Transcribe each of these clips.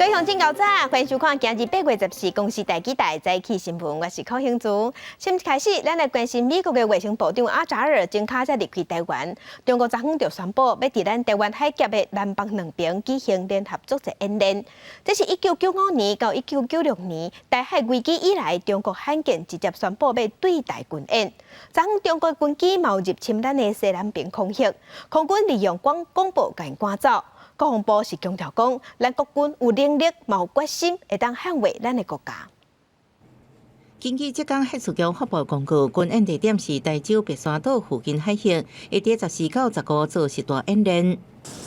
位鄉親猴早，歡迎收看今日8月14公視台語台早起新聞，我是柯興珠。先開始，咱來關心美國的衛生部長阿扎爾前跤才離開台灣，中國昨昏就宣布欲佇咱台灣海峽的南北兩邊舉行聯合作戰演練。這是1995年到1996年台海危機以來，中國罕見直接宣布欲對台軍演。昨昏中國軍機嘛有入侵咱的西南邊空域，空軍利用廣廣播共𪜶趕走。國防部是強調講，咱國軍有能力，嘛有決心，會當捍衛咱的國家。根據浙江核事局發布公告，軍演地點是台州白沙島附近海域，會佇14到15做實彈演練。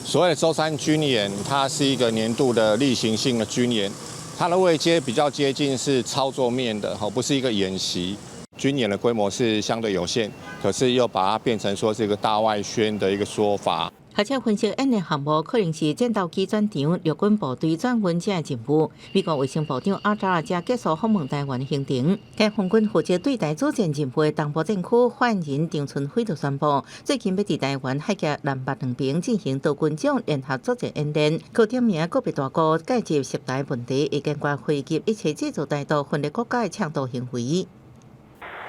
所謂的舟山軍演，它是一個年度的例行性的軍演，它的位階比較接近是操作面的，不是一個演習。軍演的規模是相對有限，可是又把它變成說是一個大外宣的一個說法。學者分析，演練項目可能是戰鬥機轉場、陸軍部隊轉運這個任務。美國衛生部長阿扎爾才結束訪問台灣的行程。解放軍負責對台作戰任務的東部戰區發言人張春輝就宣布，最近欲佇台灣海峽南北兩邊進行多軍種聯合作戰演練，閣點名個別大國介入涉台問題，會堅決回擊一切製造台獨分裂國家的搶獨行為。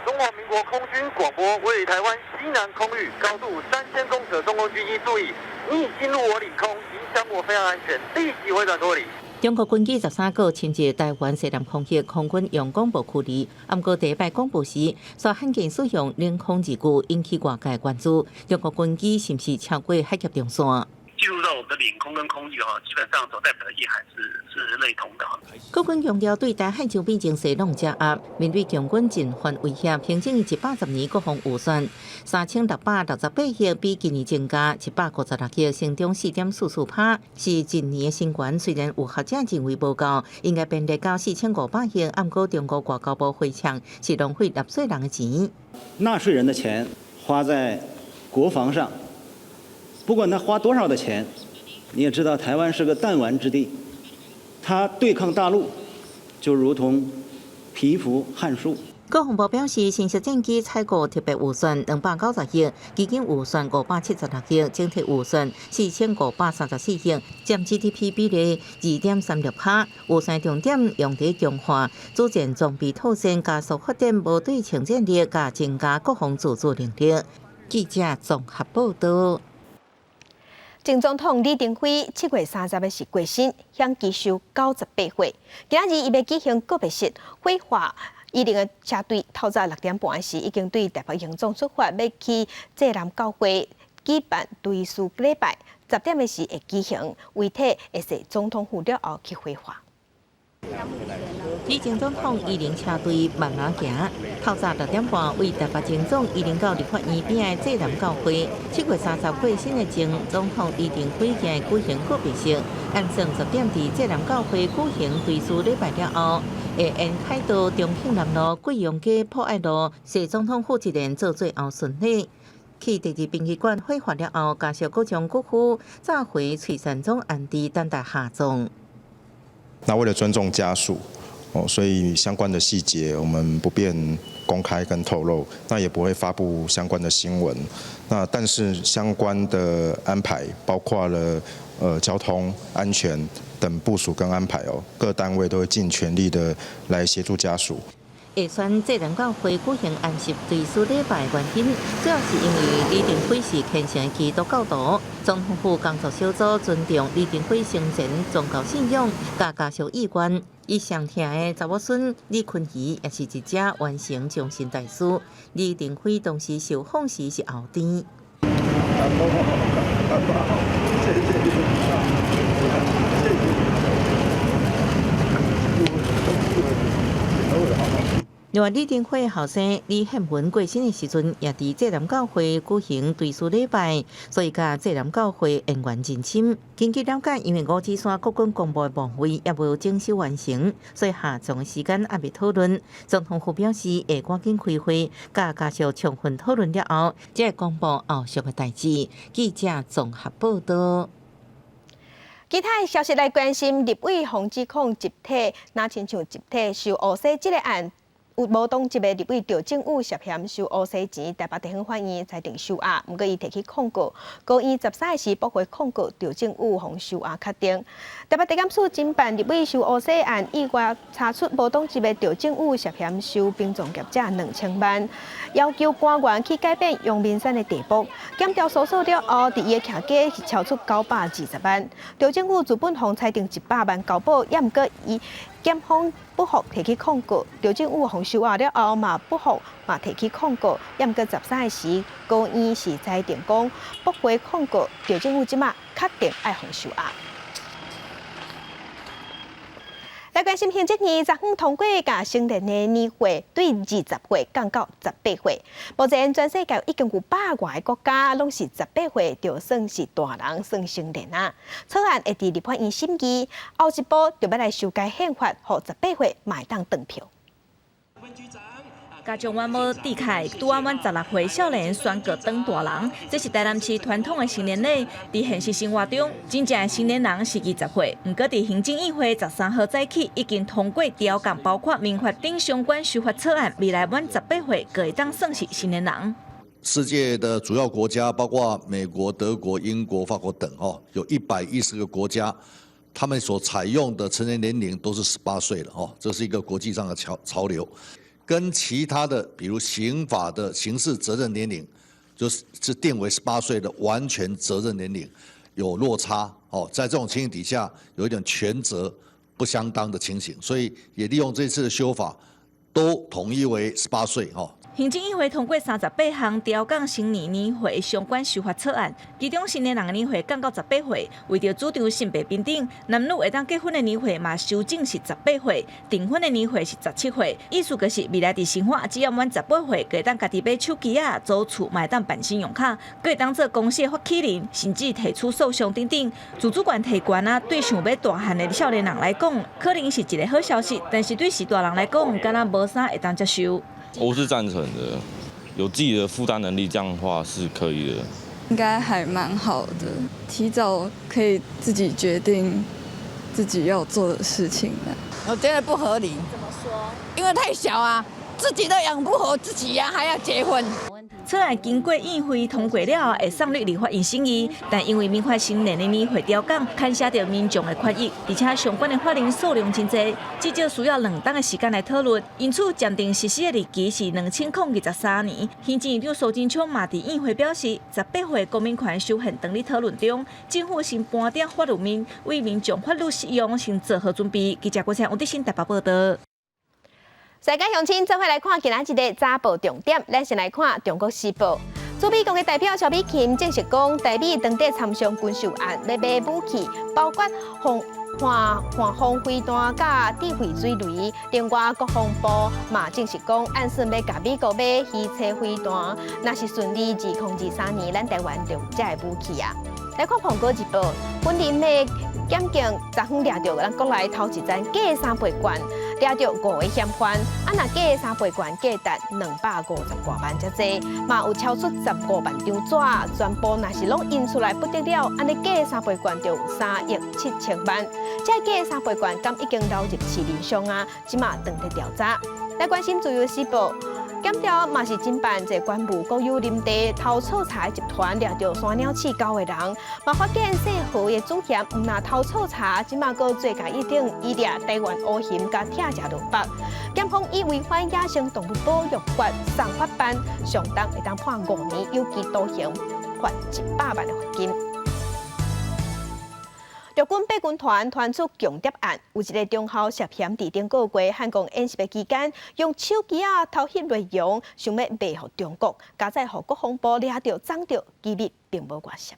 中華民國空軍廣播，位於台灣西南空域，高度3000公尺的中共軍機注意，你已進入我領空，影響我飛行安全，立即回轉脫離。中國軍機13號侵入台灣西南空域，空軍用廣播驅離。毋過第一擺廣播時，煞罕見使用領空字句，引起外界關注。中國軍機是毋是超過海峽中線？進入到我們的領空跟空域哈，基本上所代表的意涵是類同的。國軍強調對台海周邊情勢攏掌握，面對共軍進犯威脅，平整110年國防預算3668億，比今年增加156億，成長4.44%，是近年的新高。雖然有學者認為無夠，應該編列到4500億。毋過中國外交部回嗆是浪費納稅人的錢。納稅人的錢花在國防上。不管他花多少的錢，你也知道台灣是個彈丸之地，他對抗大陸就如同蚍蜉撼樹。國防部表示，新式戰機採購特別預算290億，基金預算576億，整體預算4534億，佔 GDP 比例2.36%。預算重點用佇強化主戰裝備拓展、加速發展無對稱戰力，佮增加國防自主能力。記者綜合報道。前總統李登輝7月30日是過身，享耆壽98歲。今仔日伊欲舉行告別式，火化伊人的車隊透早6點半時已經對台北榮總出發，欲去濟南教會舉辦追思禮拜。10點的時會舉行，遺體會佇總統府了後去火化。李前總統遺靈車隊慢慢行，透早6點半對台北榮總移靈到立法院邊的濟南教會。7月30過身的前總統李登輝今日舉行告別式，按算10點佇濟南教會舉行追思禮拜了後，會沿凱道中慶南路、貴陽街、博愛路、踅總統府一連做最後巡禮。去第二殯儀館火化了後，家屬閣將骨灰載回翠山莊安置，等待下葬。那為了尊重家屬，哦，所以相關的細節我們不便公開跟透露，那也不會發布相關的新聞。那但是相關的安排，包括了交通安全等部署跟安排哦，各單位都會盡全力的來協助家屬。會選濟南教會舉行安息追思禮拜原因，主要是因為李登輝是虔誠的基督教徒，總統府工作小組尊重李登輝生前宗教信仰，佮家屬意願。伊上疼的查某孫李坤儀也是佇遮完成終身大事。李登輝當時受訪時是後甜。阿媽好，阿爸好，謝謝你們，謝謝你們。另外，李登輝後生李憲文過身的時陣，也佇濟南教會舉行追思禮拜，所以佮濟南教會淵源真深。根據了解，因為五指山國軍公墓的墓位猶無整修完成，所以下葬的時間猶未討論。總統府表示，會趕緊開會，佮家屬充分討論了後，才會公布後續的代誌。記者綜合報道。其他的消息來關心，立委洪志孔集體，若親像集體受烏洗這個案。有無黨籍的立委趙正宇涉嫌收烏西錢，台北地方法院裁定收押，毋過伊提起抗告，高院13日時駁回抗告，趙正宇予收押確定。台北地檢署偵辦立委收烏西案，意外查出無黨籍的趙正宇涉嫌收殯葬業者2000萬，要求官員去改變陽明山的地目。檢調搜索了後，佇伊的徛家是超出920萬。趙正宇自本予裁定100萬交保，也毋過伊檢方不服提起抗告，趙正宇予收押了後嘛不服嘛提起抗告，也毋過13日時高院是裁定講駁回抗告，趙正宇這馬確定愛予收押。來關心行政院昨昏通過共成年的年歲對20歲降到18歲。目前全世界已經有百外個國家攏是18歲就算是大人算成年啊。草案會佇立法院審議，後一步就欲來修改憲法，予18歲嘛會當投票。家長阮無戴凱拄仔滿16歲少年宣告當大人，這是台南市傳統的成年禮。佇現實生活中，真正的成年人是20歲。毋過佇行政院會13號早起已經通過調降，包括民法等相關修法草案，未來滿18歲就會當算是成年人。世界的主要國家包括美國、德國、英國、法國等，哦，有110個國家，他們所採用的成年年齡都是18歲了，哦，這是一個國際上的潮流。跟其他的，比如刑法的刑事責任年齡，就是定為18歲的完全責任年齡有落差哦，在這種情形底下，有一點權責不相當的情形，所以也利用這次的修法，都統一為18歲哦。行政院會通過38項調降成年年歲相關修法草案，其中成年人的年歲降到18歲，為著主張性別平等，男女會當結婚的年歲嘛修正是18歲，訂婚的年歲是17歲。意思就是未來佇刑法只要滿18歲，就會當家己買手機仔、租厝，嘛會當辦信用卡，閣會當做公司的發起人，甚至提出訴訟等等。自主權提懸啊，對想欲大漢的少年人來講，可能是一個好消息，但是對序大人來講，敢若無啥會當接受。我是贊成的，有自己的負擔能力，這樣的話是可以的。應該還蠻好的，提早可以自己決定自己要做的事情。我覺得不合理。怎麼說？因為太小啊，自己都養不活自己呀，還要結婚。草案經過院會通過了後，會送入立法院審議，但因為民法成年的年歲調降，牽涉著民眾的權益，而且相關的法令數量真濟，至少需要2冬的時間來討論。因此，暫定實施的日期是2023年。行政院長蘇貞昌嘛佇院會表示，18歲公民權修憲當咧討論中，政府先盤點法律面，為民眾法律適用先做好準備。記者郭采王德新台北報導。世界鄉親，做伙來看今仔日的早報重點。咱先來看《中國時報》。駐美國的代表蕭美琴證實講，台美當地參詳軍售案，欲買武器，包括防彈颱風飛彈佮智慧水雷。另外，國防部嘛證實講，按算欲共美國買魚鰭飛彈，若是順利，2023年，咱台灣就有這个武器啊。來看《蘋果日報》，雲林的檢警昨昏掠著咱國內頭一宗假三倍券，掠著五个嫌犯，啊，若假三倍券價值250外萬遮濟，嘛有超出15萬張紙，全部若是攏印出來不得了，按呢假三倍券就有3億7千萬。這假三倍券敢已經流入市面上啊？這馬正佇調查。來關心自由時報。檢調嘛是偵辦這關務國有林地偷採茶集團掠著山鳥飼九個人，嘛發現姓何的主嫌毋但偷採茶，這馬閣罪加一等，伊掠台灣烏熊共拆食蘿蔔。檢方以違反野生動物保育法送法辦，上重會當判5年有期徒刑，罰100萬的罰金。陸軍八軍團傳出共諜案，有一个中校涉嫌佇頂個月漢光演習的期間，用手機仔偷翕內容，想欲賣予中國，佳哉予國防部掠著摠著，機密並無外洩。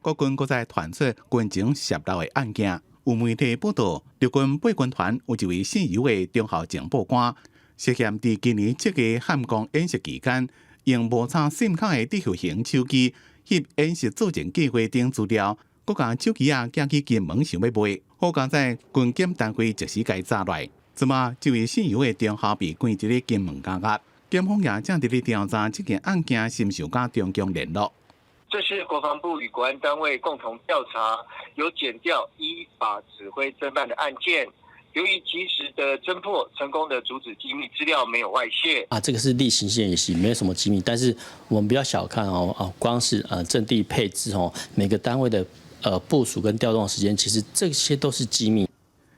國軍閣再傳出軍情洩漏的案件，有媒體報道，陸軍八軍團有一位姓尤的中校情報官，涉嫌佇今年7月漢光演習期間，用無插 SIM 卡的智慧型手機翕演習作戰計劃等資料。閣共手機仔寄去金門想欲賣，好佳哉軍檢單位及時共查來。這馬這位姓尤的中校被關佇咧金門監獄，檢方也正佇咧調查這件案件是毋是有佮中共聯絡。這是國防部與國安單位共同調查，由檢調依法指揮偵辦的案件。由於及時的偵破，成功的阻止機密資料沒有外洩。啊，這個是例行性演習，沒有什麼機密。但是我們不要小看哦，啊，光是陣地配置哦，每個單位的部署跟調動時間，其實這些都是機密。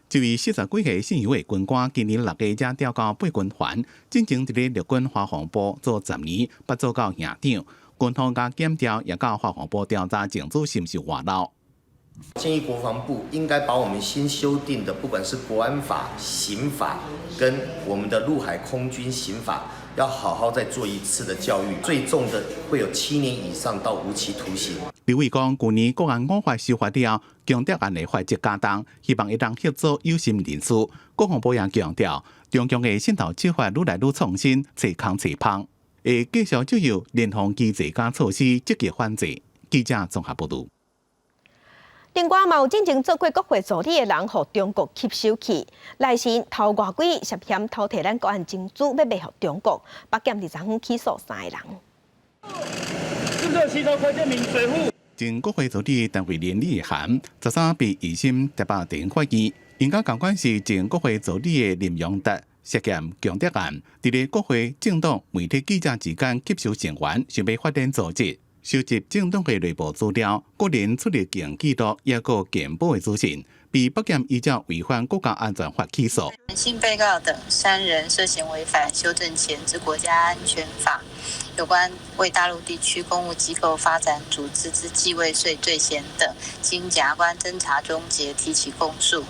這位40幾歲姓尤的軍官，今年6月才調到八軍團，進前佇咧陸軍華防部做10年，捌做到營長。軍方佮檢調也到華防部調查證據是毋是外漏。建議國防部應該把我們新修訂的，不管是國安法、刑法跟我們的陸海空軍刑法，要好好再做一次的教育。最重的會有7年以上到無期徒刑。劉偉講，舊年國安五法修法了，強調案的罰則加重，希望會當協助有心人士。國防部也強調，中共的滲透手法愈來愈創新，齊空齊芳，會繼續借由聯防機制佮措施積極反制。記者綜合報導。另外，嘛有進前做過國會助理的人，予中國吸收去，內線偷外鬼涉嫌偷提咱國安情資，欲賣予中國。北檢佇昨昏起訴三個人。是不是有騎手柯建銘水戶？前國會助理陳慧玲李涵，13被二審台北地法院，𪜶佮仝款是前國會助理的林榮達涉嫌共諜案，佇咧國會政黨媒體記者之間吸收成員，想欲發展組織。收集政黨的內部資料、個人出入境記錄，抑閣電報的資訊，被北檢依照違反國家安全法起訴。男被告等三人涉嫌違反修正前之國家安全法有關為大陸地區公務機構發展組織之計未遂罪嫌等，經檢察官偵查終結，提起公訴。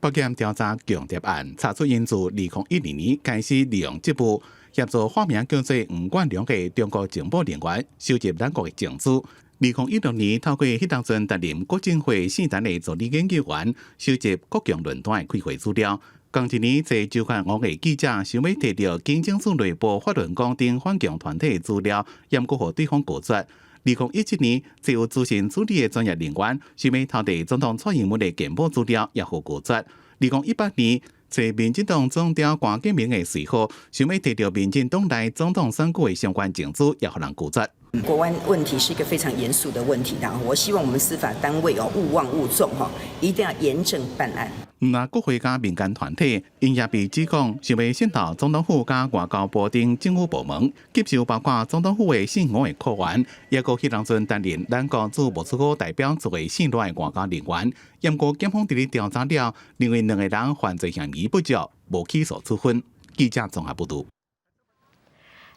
北檢調查共諜案，查出𪜶自2012年開始利用職務協助化名叫做吳冠良的中國情報人員收集咱國的情資。2016年，透過彼當陣擔任國政會聖壇的助理研究員，收集國共論壇的開會資料。仝一年，在周刊五個記者想欲提著警政署內部法輪功等反共團體的資料，猶閣予對方拒絕。2017年，這有資訊處理的專業人員想欲偷提總統蔡英文的電報資料，也予拒絕。2018年，在民進黨總召關建明的隨扈，想欲提著民進黨內總統選舉的相關證據，也予人拒絕。國安問題是一個非常嚴肅的問題，我希望我們司法單位哦，勿忘勿縱哈，一定要嚴正辦案。毋但國會佮民間團體，𪜶也被指控想欲滲透總統府佮外交部等政府部門，吸收包括總統府的姓吳的科員，抑閣彼當陣擔任咱國駐莫斯科代表處的姓賴的外交人員。毋過檢方佇咧調查了，認為兩個人犯罪嫌疑不足，無起訴處分。記者綜合報導。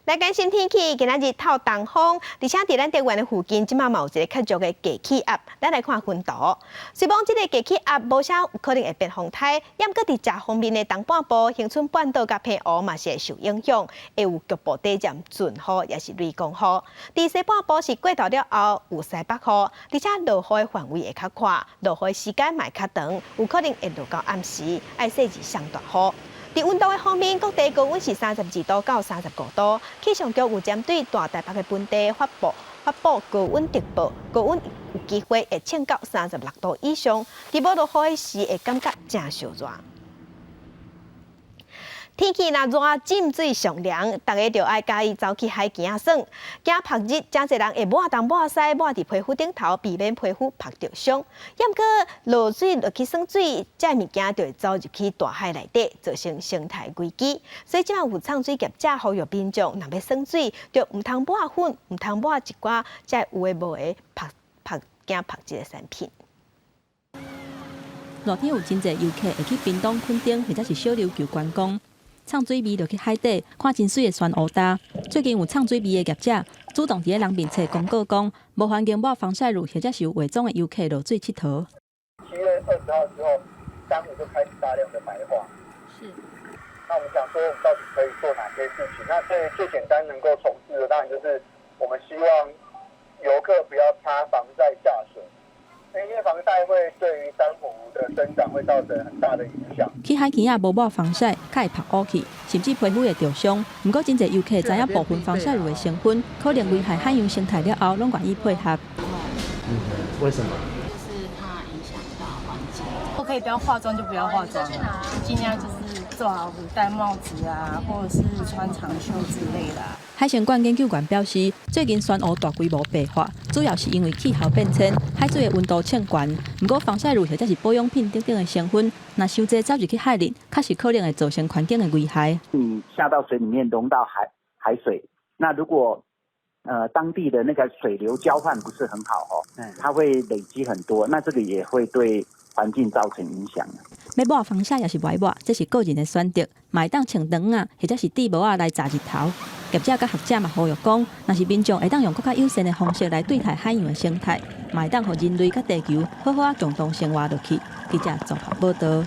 來關心天氣，今仔日透東風，而且佇咱台灣的附近，這馬嘛有一个較弱的低氣壓。咱來看雲圖，雖罔這個低氣壓無啥有可能會變風颱，毋過佇食方面的東半部、恆春半島佮澎湖嘛是會受影響，會有局部短暫陣雨，抑是雷公雨。佇西半部是過晝了後有西北風，而且落雨的範圍會較闊，落雨的時間嘛會較長，有可能會落到暗時，愛細緻上大雨。佇溫度的方面，各地高溫是32度到35度。氣象局有針對大台北的盆地發布高溫特報，高溫有機會會衝到36度以上。佇無落雨的時，會感覺誠燒熱。天氣若熱，浸水上涼，大家就愛佮意走去海墘仔耍。驚曝熱，誠濟人會抹東抹西，抹佇皮膚頂頭，避免皮膚曝著傷。毋過落水落去耍水，這物件就會走入去大海內底，造成生態危機。所以這馬有藏水業者呼籲民眾，若欲耍水，就毋通抹粉，毋通抹一寡這有的無的曝曝驚曝熱的產品。熱天有真濟遊客會去屏東、墾丁或者是小琉球觀光。藏水味就去海底看真媠的珊瑚礁。最近有藏水味的業者主動佇咧人面冊公告講，無環境抹防曬乳或者是有化妝的遊客落水𨑨迌。7月20號之後，珊瑚就開始大量的白化。是。那我們想說，我們到底可以做哪些事情？那最最簡單能夠從事的，當然就是我們希望遊客不要擦防曬下水，因為防曬會對於珊瑚的生長會造成很大的影響。去海墘仔無抹防曬，較會曝烏去，甚至皮膚會著傷。毋過真濟遊客知影部分防曬乳的成分可能危害海洋生態了後，攏願意配合。嗯，為什麼？就是怕影響到環境。我可以不要化妝就不要化妝，盡量就是。最好不戴帽子啊，或者是穿長袖之類的。海生館研究員表示，最近珊瑚大規模白化，主要是因為氣候變遷，海水的溫度升懸。毋過防曬乳或者是保養品等等的成分，若傷濟走入去海裡，確實可能會造成環境的危害。你下到水裡面溶到海水，那如果當地的那個水流交換不是很好哦，它會累積很多，那這個也會對環境造成影響。欲抹防曬抑是袂抹，這是個人的選擇。嘛會當穿長仔或者是戴帽仔來遮日頭。業者佮學者嘛呼籲講，若是民眾會當用閣較友善的方式來對待海洋的生態，嘛會當予人類佮地球好好仔共同生活落去。記者綜合報道。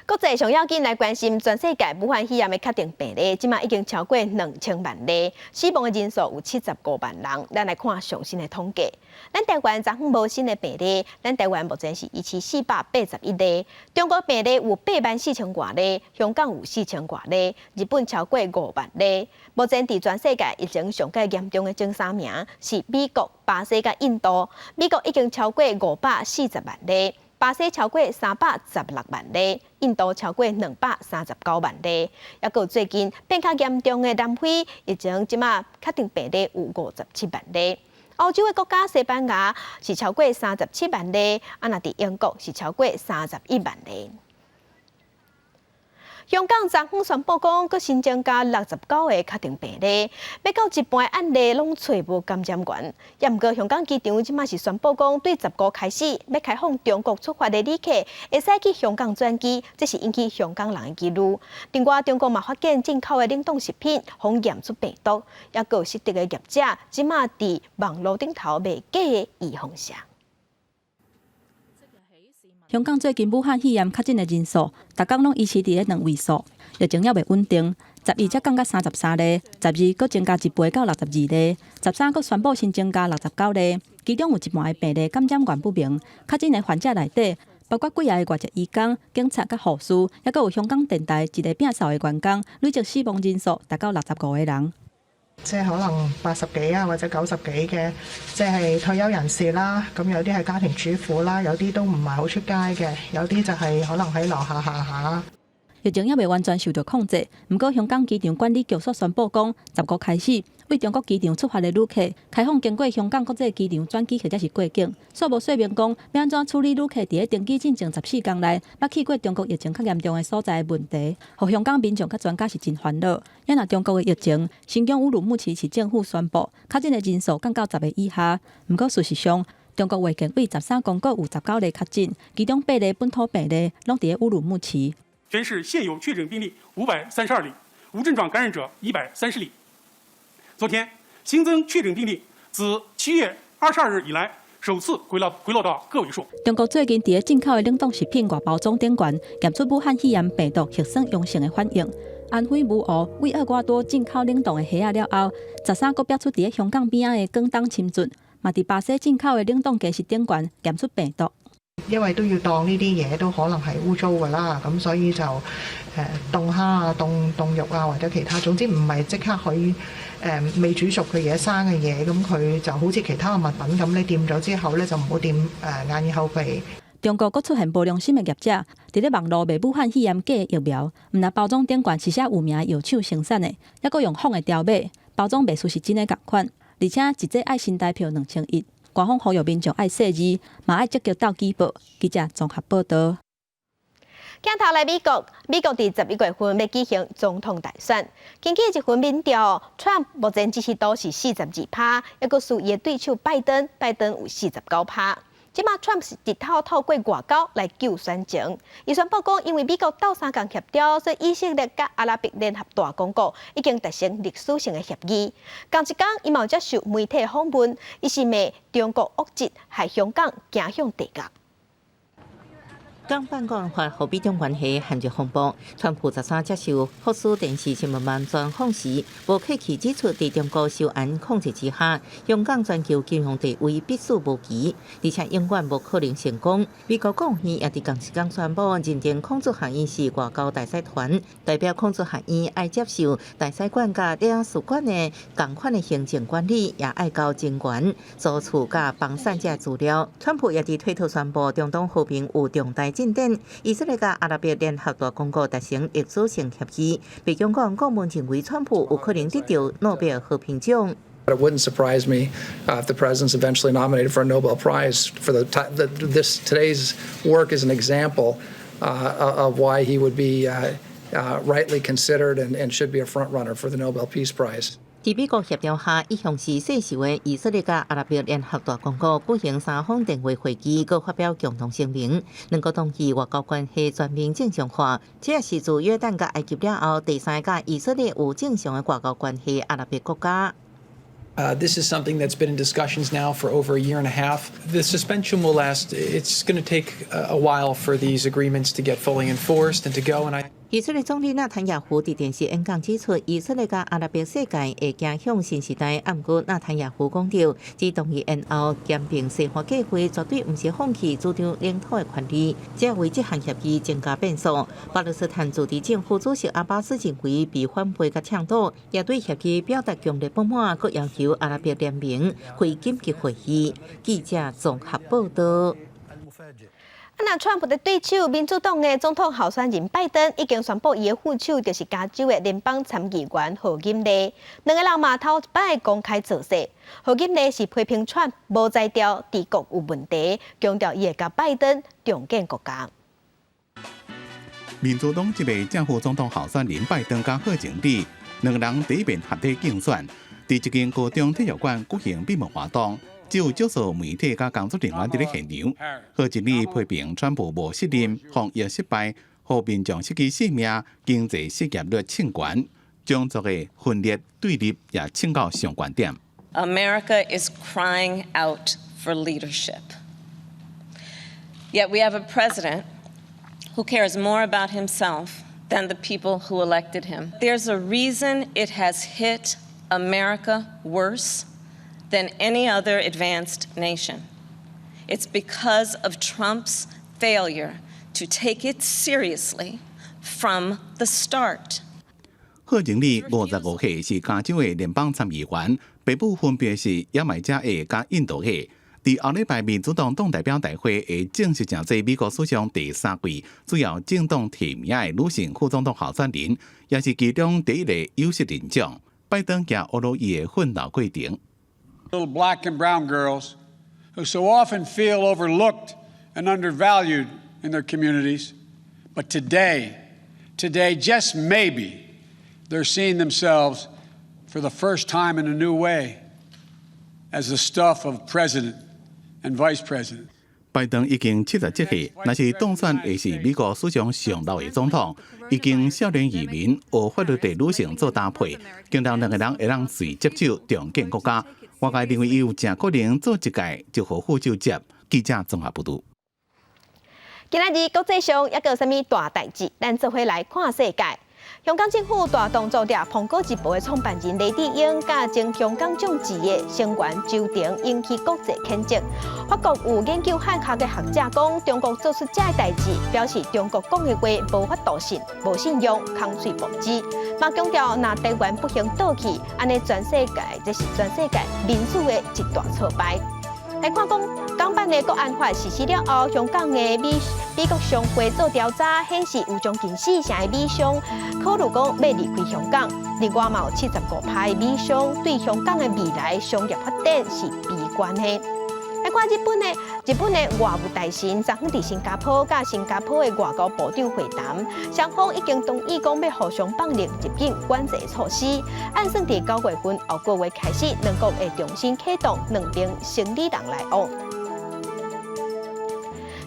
國際上要緊來關心全世界武漢肺炎的確定病例，這馬已經超過2000萬例，死亡的人數有75萬人。咱來看上新的統計，咱台灣昨昏無新的病例，咱台灣目前是1481例，中國病例有8萬4千外例，香港有4千外例，日本超過5萬例。目前佇全世界疫情上蓋嚴重的前三名是美國、巴西佮印度，美國已經超過540萬例。巴西超過316萬例，印度超過239萬例。抑閣最近變較嚴重的南非疫情，這馬確定病例有57萬例。歐洲的國家西班牙是超過37萬例，啊，若佇英國是超過31萬例。香港昨昏宣布講，閣新增加69個確定病例，欲到一半案例攏揣無感染源。也毋過香港機場這馬是宣布講，對15開始欲開放中國出發的旅客會使去香港轉機，這是引起香港人的疑慮。另外，中國嘛發現進口的冷凍食品予驗出病毒，抑閣有失德的業者，這馬佇網路頂頭賣假的預防射。香港最近武漢肺炎確診的人數，逐工攏維持佇咧兩位數，疫情猶未穩定。11才降到33例，12閣增加一倍到62例，13閣宣布新增加69例，其中有一半的病例感染源不明。確診的患者內底，包括幾个外籍移工、警察佮護士，抑閣有香港電台一个摒掃的員工，累計死亡人數達到65個人。即係可能80幾啊，或者90幾嘅，即係退休人士啦。咁有啲係家庭主婦啦，有啲都唔係好出街嘅，有啲就係可能喺樓下行下。疫情猶未完全受到控制，毋過香港機場管理局所宣布講，15開始對中國機場出發的旅客開放經過香港國際機場轉機或者是過境。煞無說明講欲按怎處理旅客佇咧登機進前14工內捌去過中國疫情較嚴重的所在的問題，予香港民眾佮專家是真煩惱。也若中國的疫情，新疆烏魯木齊市政府宣布確診的人數降到10個以下，毋過事實上，中國衛健委13公告有19例確診，其中8例本土病例攏佇咧烏魯木齊。全市現有確診病例532例，無症狀感染者130例。昨天新增確診病例自7月22日以來首次回落到個位數。中國最近佇咧進口的冷凍食品外包裝頂懸驗出武漢肺炎病毒核酸陽性的反應。安徽武电對厄瓜多進口冷凍的蝦仔了後，13閣爆出佇咧香港邊仔的廣東深圳，嘛佇巴西進口的冷凍雞食頂懸驗出病毒。因為都要當呢啲嘢都可能係污糟㗎啦，咁所以就凍蝦啊、凍凍肉啊或者其他，總之唔係即刻可以未煮熟嘅嘢、生嘅嘢，咁佢就好似其他嘅物品咁，你掂咗之後咧就唔好掂眼耳口鼻。中國閣出現無良心的業者，佇咧網路賣武漢肺炎假疫苗，毋但包裝頂懸是寫有名的藥廠生產的，抑閣用仿的條碼包裝賣出是真的仝款，而且一劑愛新台票2100。官方呼籲民眾愛細膩，嘛愛積極鬥舉報。記者綜合報道。鏡頭來美國，美國佇11月份欲舉行總統大選。根據一份民調，川普目前支持度是42%，抑閣輸伊的對手拜登，拜登有49%。這馬川普是日頭透過外交來救選情。伊宣布講，因為美國鬥相共協調，所以以色列佮阿拉伯聯合大公國已經達成歷史性的協議。仝一工，伊嘛有接受媒體訪問，伊是罵中國惡質害香港走向地獄。港版國安法予美中關係陷入風暴。川普13接受福斯電視新聞網專訪時，無客氣指出，佇中國受嚴控制之下，香港全球金融地位必死無疑，而且永遠無可能成功。美國國務院也佇仝一工宣布認定孔子學院是外交大使團，代表孔子學院愛接受大使館佮領事館的仝款的行政管理，也愛交人員、租厝佮房產這資料。川普也佇推特宣布，中東和平有重大進進展。以色列佮阿拉伯聯合大公國達成歷史性協議。白宮講，顧問認為川普有可能得著諾貝爾和平獎。 It wouldn't surprise me if the president's eventually nominated for a Nobel Prize for this today's work is an example of why he would be rightly considered and should be a front runner for the Nobel Peace Prize. 佇美國協調下，一向是世仇的以色列佮阿拉伯聯合大公國舉行三方電話會議，閣發表共同聲明，兩國同意外交關係全面正常化。這也是自約旦佮埃及了後，第三个佮以色列有正常的外交關係阿拉伯國家。 This is something that's been in discussions now for over a year and a half. The suspension will last. It's going to take a while for these agreements to get fully enforced and to go. And I 以色列總理納坦雅胡佇電視演講指出，以色列佮阿拉伯世界會走向新時代。毋過納坦雅胡講著，只同意延後兼併西岸計劃，絕對毋是放棄主張領土的權利，這為這項協議增加變數。巴勒斯坦自治政府主席阿巴斯認為被反背佮搶賭，也對協議表達強烈不滿，閣要求阿拉伯聯盟開緊急會議。記者綜合報道。啊，若川普的對手民主黨的總統候選人拜登已經宣布，伊的副手就是加州的聯邦參議員賀錦麗，兩个人嘛頭一擺公開造勢。賀錦麗是批評川普無才調、治國有問題，強調伊會佮拜登重建國家。民主黨這位正副總統候選人拜登佮賀錦麗兩个人第一遍合體競選，佇一間高中體育館舉行閉幕活動。只有少數媒體佮工作人員佇咧現場。賀錦麗批評川普無信任、防疫失敗，予民眾失去性命、經濟失業率衝懸、種族的分裂對立也衝到上懸點。 America is crying out for leadership. Yet we have a president who cares more about himself than the people who elected him. There's a reason it has hit America worse than any other advanced nation. It's because of Trump's failure to take it seriously from the start. 賀錦麗55歲，是加州的聯邦參議員，爸母分別是牙買加裔佮印度裔。佇後禮拜民主黨黨代表大會會正式成做美國史上第三位主要政黨提名的女性副總統候選人，也是其中第一个有色人種。拜登也呵咾伊的奮鬥過程。 Little black and brown girls who so often feel overlooked and undervalued in their communities. But today, today, just maybe, they're seeing themselves for the first time in a new way as the stuff of president and vice president. 拜登已經77歲，若是當選會是美國史上上老的總統。已經少年移民，學法律的女性做搭配，強調兩个人會當隨接手重建國家。外界認為伊有誠可能做一屆就予副手接。記者綜合報導。今仔日國際上猶閣有啥物大代誌？咱做伙來看世界。香港政府大動作掠蘋果日報的創辦人黎智英，佮前香港眾志的成員周庭，引起國際譴責。法國有研究漢學的學者講，中國做出這个代誌，表示中國講的話無法度信、無信用、空喙無舌。嘛強調，若台灣不幸倒去，按呢全世界，這是全世界民主的一大挫敗。來看講，港版的國安法實施了後，香港的美國商會做調查，顯示有將近四成的美商考慮講欲離開香港。另外嘛有75%的美商對香港的未來商業發展是悲觀的。來看日本的，日本的外務大臣昨昏佇新加坡佮新加坡的外交部長會談，雙方已經同意講欲互相放寬入境管制措施。按算佇9月份後個月開始，兩國會重新啟動兩邊生理人來往。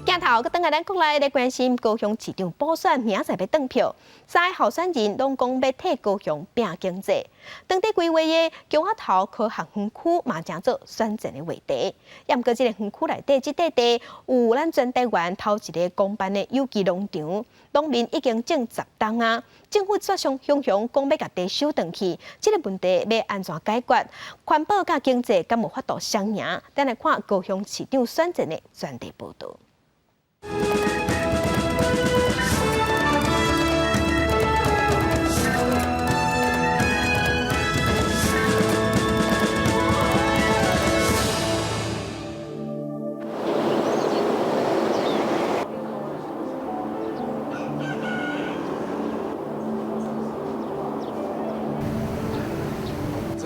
鏡頭閣轉來咱國內來關心高雄市長補選，明仔載欲轉票，三个候選人攏講欲替高雄拼經濟。當地規劃的橋仔頭科學園區嘛成做選戰的話題。猶毋過這个園區內底這塊地有咱全台灣頭一个公辦的有機農場，農民已經種10冬啊。政府煞雄雄講欲共地收轉去，這个問題欲按怎解決？環保佮經濟敢有法度雙贏？咱來看高雄市長選戰的專題報導。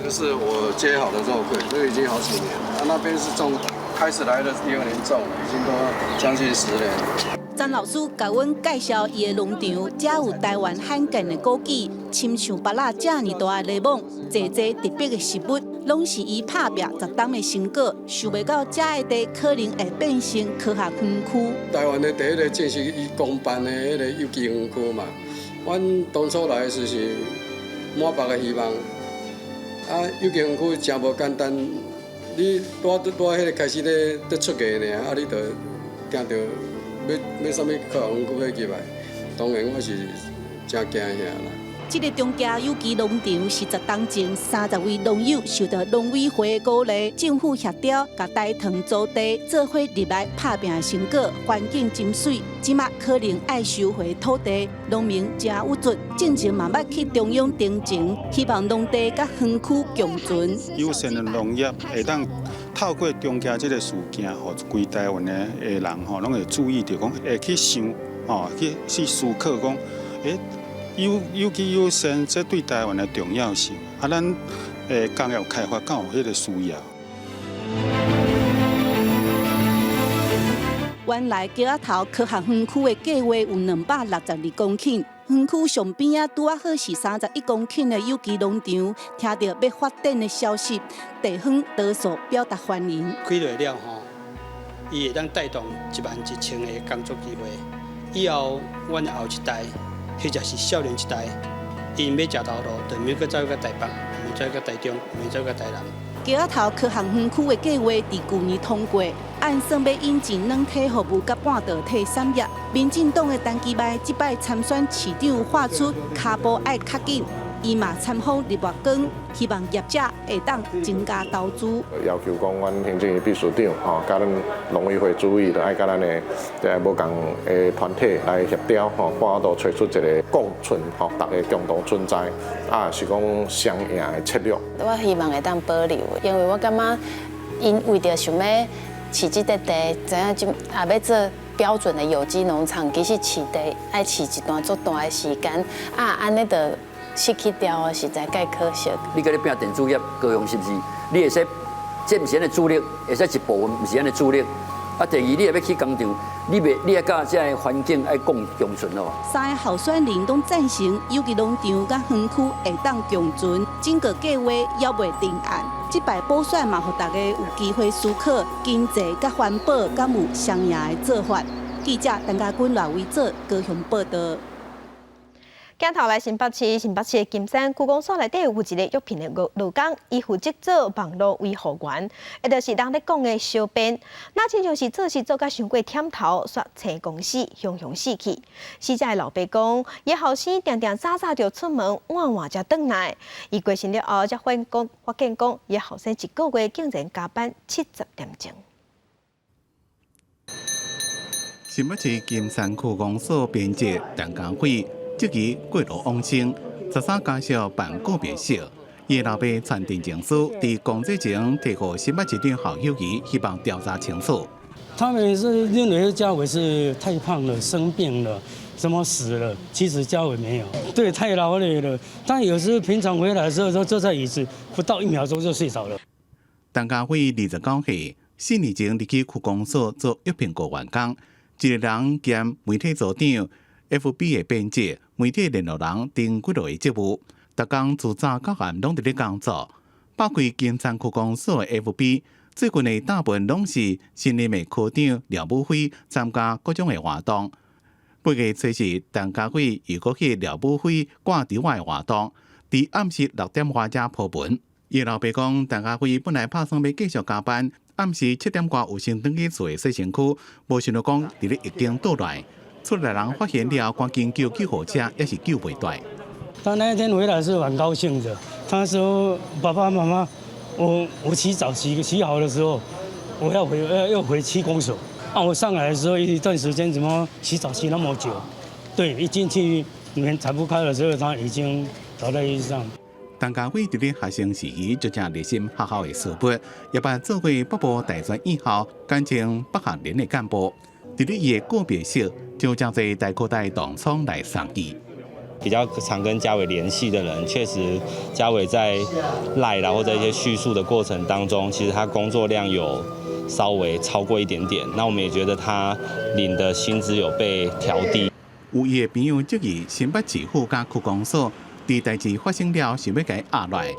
個是我接好的肉桂，這個已經好幾年了。那邊是種，開始來的第二年種，已經都將近10年。曾老師共阮介紹伊的農場，遮有台灣罕見的枸杞，親像芭樂遮爾大的檸檬，濟濟特別的食物，攏是伊拍拚10冬的成果。想袂到遮的地可能會變成科學園區。台灣的第一个正式以公辦的彼个有機園區嘛，阮當初來時是滿腹的希望。啊，有機園區誠無簡單，你拄拄拄彼个開始咧咧出芽爾，啊，你就聽著欲欲啥物科學園區欲入來，當然我是誠驚嚇啦。這个中嘉有機農場是10冬前30位農友受到農委會的鼓勵，政府協調，共台糖租地做伙入來拍拚的成果，環境真媠，這馬可能愛收回土地，農民誠鬱卒，進前嘛捌去中央陳情，希望農地佮園區共存。友善的農業會當透過中嘉這个事件，予規台灣的人吼，攏會注意著講，會去想吼，去思考講，欸，有機友善，這對台灣的重要性。啊，咱工業開發敢有彼个需要。原來橋仔頭科學園區的計劃有262公頃，園區上邊仔拄仔好是31公頃的有機農場。聽著欲發展的消息，地方多數表達歡迎。開落了吼，伊會當帶動1萬1千个工作機會。以後阮後一代，或者是少年一代，𪜶欲食頭路，就免閣走去台北，免走去台中，免走去台南。橋仔頭科學園區的計劃佇舊年通過，按算欲引進軟體服務佮半導體產業。民進黨的陳其邁這擺參選市長，喊出跤步愛較緊，伊嘛參訪日月光，希望業者會當增加投資。要求講，阮行政院秘書長吼，佮咱農委會主委，著愛佮咱的這無仝的團體來協調吼，看法度揣出一个共存吼，大家共同存在，啊是講雙贏的策略。我希望會當保留，因為我感覺𪜶為著想欲飼這塊地，知影就也欲做標準的有機農場，其實飼地愛飼一段足大的時間，啊，按呢就失去掉，實在蓋可惜。你閣咧拚電子業，高雄是毋是？你會使，這毋是咱的主力，會使一部分毋是咱的主力。啊，第二，你若欲起工廠，你袂，你愛佮這个環境愛共存哦。三个候選人攏贊成有機農場佮園區會當共存，整個計劃猶未定案。這擺補選嘛，予大家有機會思考經濟佮環保敢有雙贏的做法。記者陳家軍、賴維哲高雄報導。鏡頭來新北市，新北市的金山區公所內底有一個藥品的勞工，伊負責做網路維護員，也就是人咧講的小編。若親像是做事做甲傷過忝頭，煞青公死，雄雄死去。死者的老爸講，伊後生定定早早就出門，晚晚才轉來。伊過身了後，才發現講，伊後生一個月竟然加班70點鐘。新北市金山區公所編輯陳家輝。這期過路往生，13家屬辦告別式。伊老爸傳陳情書，佇公祭前提予新北市長侯友宜，希望調查清楚。他們是認為家偉是太胖了，生病了，什麼死了？其實家偉沒有，對，太勞累了。但有時候平常回來的時候，都坐在椅子，不到1秒鐘就睡着了。陳家輝29歲，4年前入去區公所做藥品股員工，一个人兼媒體組長、FB 的編輯、媒體聯絡人等幾落个職務，逐工自早到暗攏佇咧工作。包括金山區公所的 FB，最近的大部分攏是新任的科長廖武輝參加各種的活動。8月初四，陳家輝又閣去廖武輝掛佇外的活動，佇暗時6點外才鋪文。伊老爸講，陳家輝本來拍算欲繼續加班，暗時7點外有先轉去厝的洗身軀，無想著講佇咧浴間倒來。厝內人發現了後，趕緊叫救護車，也是救袂斷。他那一天回來是很高興的，他說：爸爸媽媽，我洗澡洗洗好的時候，我要回要要回區公所。啊，我上來的時候一段時間，怎麼洗澡洗那麼久？對，一進去門踩不開的時候，他已經倒在地上。陳家輝佇咧學生時期就誠熱心學校的事務，也捌做過北部大專院校簡稱北學聯的幹部。佇咧伊的告別式，就誠濟大哥大同窗來送伊。比較常跟家偉聯繫的人，確實家偉在 LINE 啦或者一些敘述的過程當中，其實他工作量有稍微超過一點點。那我們也覺得他領的薪資有被調低。有伊的朋友質疑新北市府佮區公所，佇代誌發生了，想欲共伊壓落來，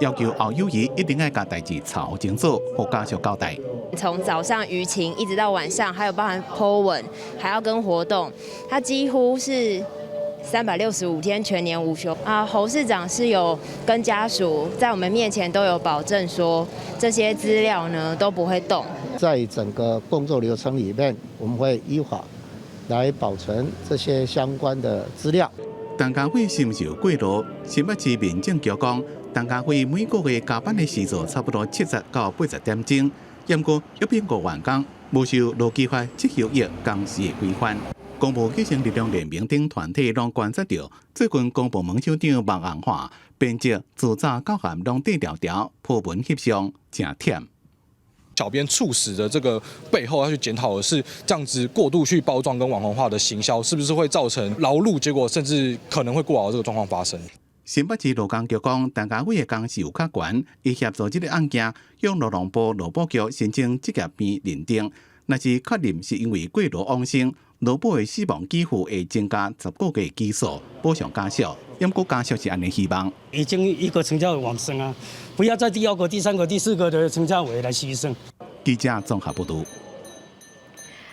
要求侯友宜一定愛共代誌查清楚，予家屬交代。從早上輿情一直到晚上，還有包含 po 文，還要跟活動，他幾乎是365天全年無休啊！侯市長是有跟家屬在我們面前都有保證說，這些資料呢都不會動。在整個工作流程裡面，我們會依法來保存這些相關的資料。陳家輝是毋是有過勞？新北市民政局講，陳家輝每個月加班的時數差不多70到80點鐘，毋過約聘僱員工無受勞基法職休役工時的規範。公部基層力量聯盟等團體攏觀察著，最近公部門首長網紅化，編輯自早到暗攏底條條，鋪文翕相，誠忝。小編猝死的這個背後要去檢討的是，這樣子過度去包裝跟網紅化的行銷，是不是會造成勞碌結果，甚至可能會過勞這個狀況發生？新北市勞工局講，陳家輝的工時有較懸，伊協助這個案件向勞動部勞保局申請職業病認定，若是確認是因為過勞往生，勞保的死亡給付會增加10個月基數，補償家屬。毋過家屬是按呢希望。已經一個陳家偉往生啊，不要再第二個、第三個、第四個的陳家偉來犧牲。記者綜合報導。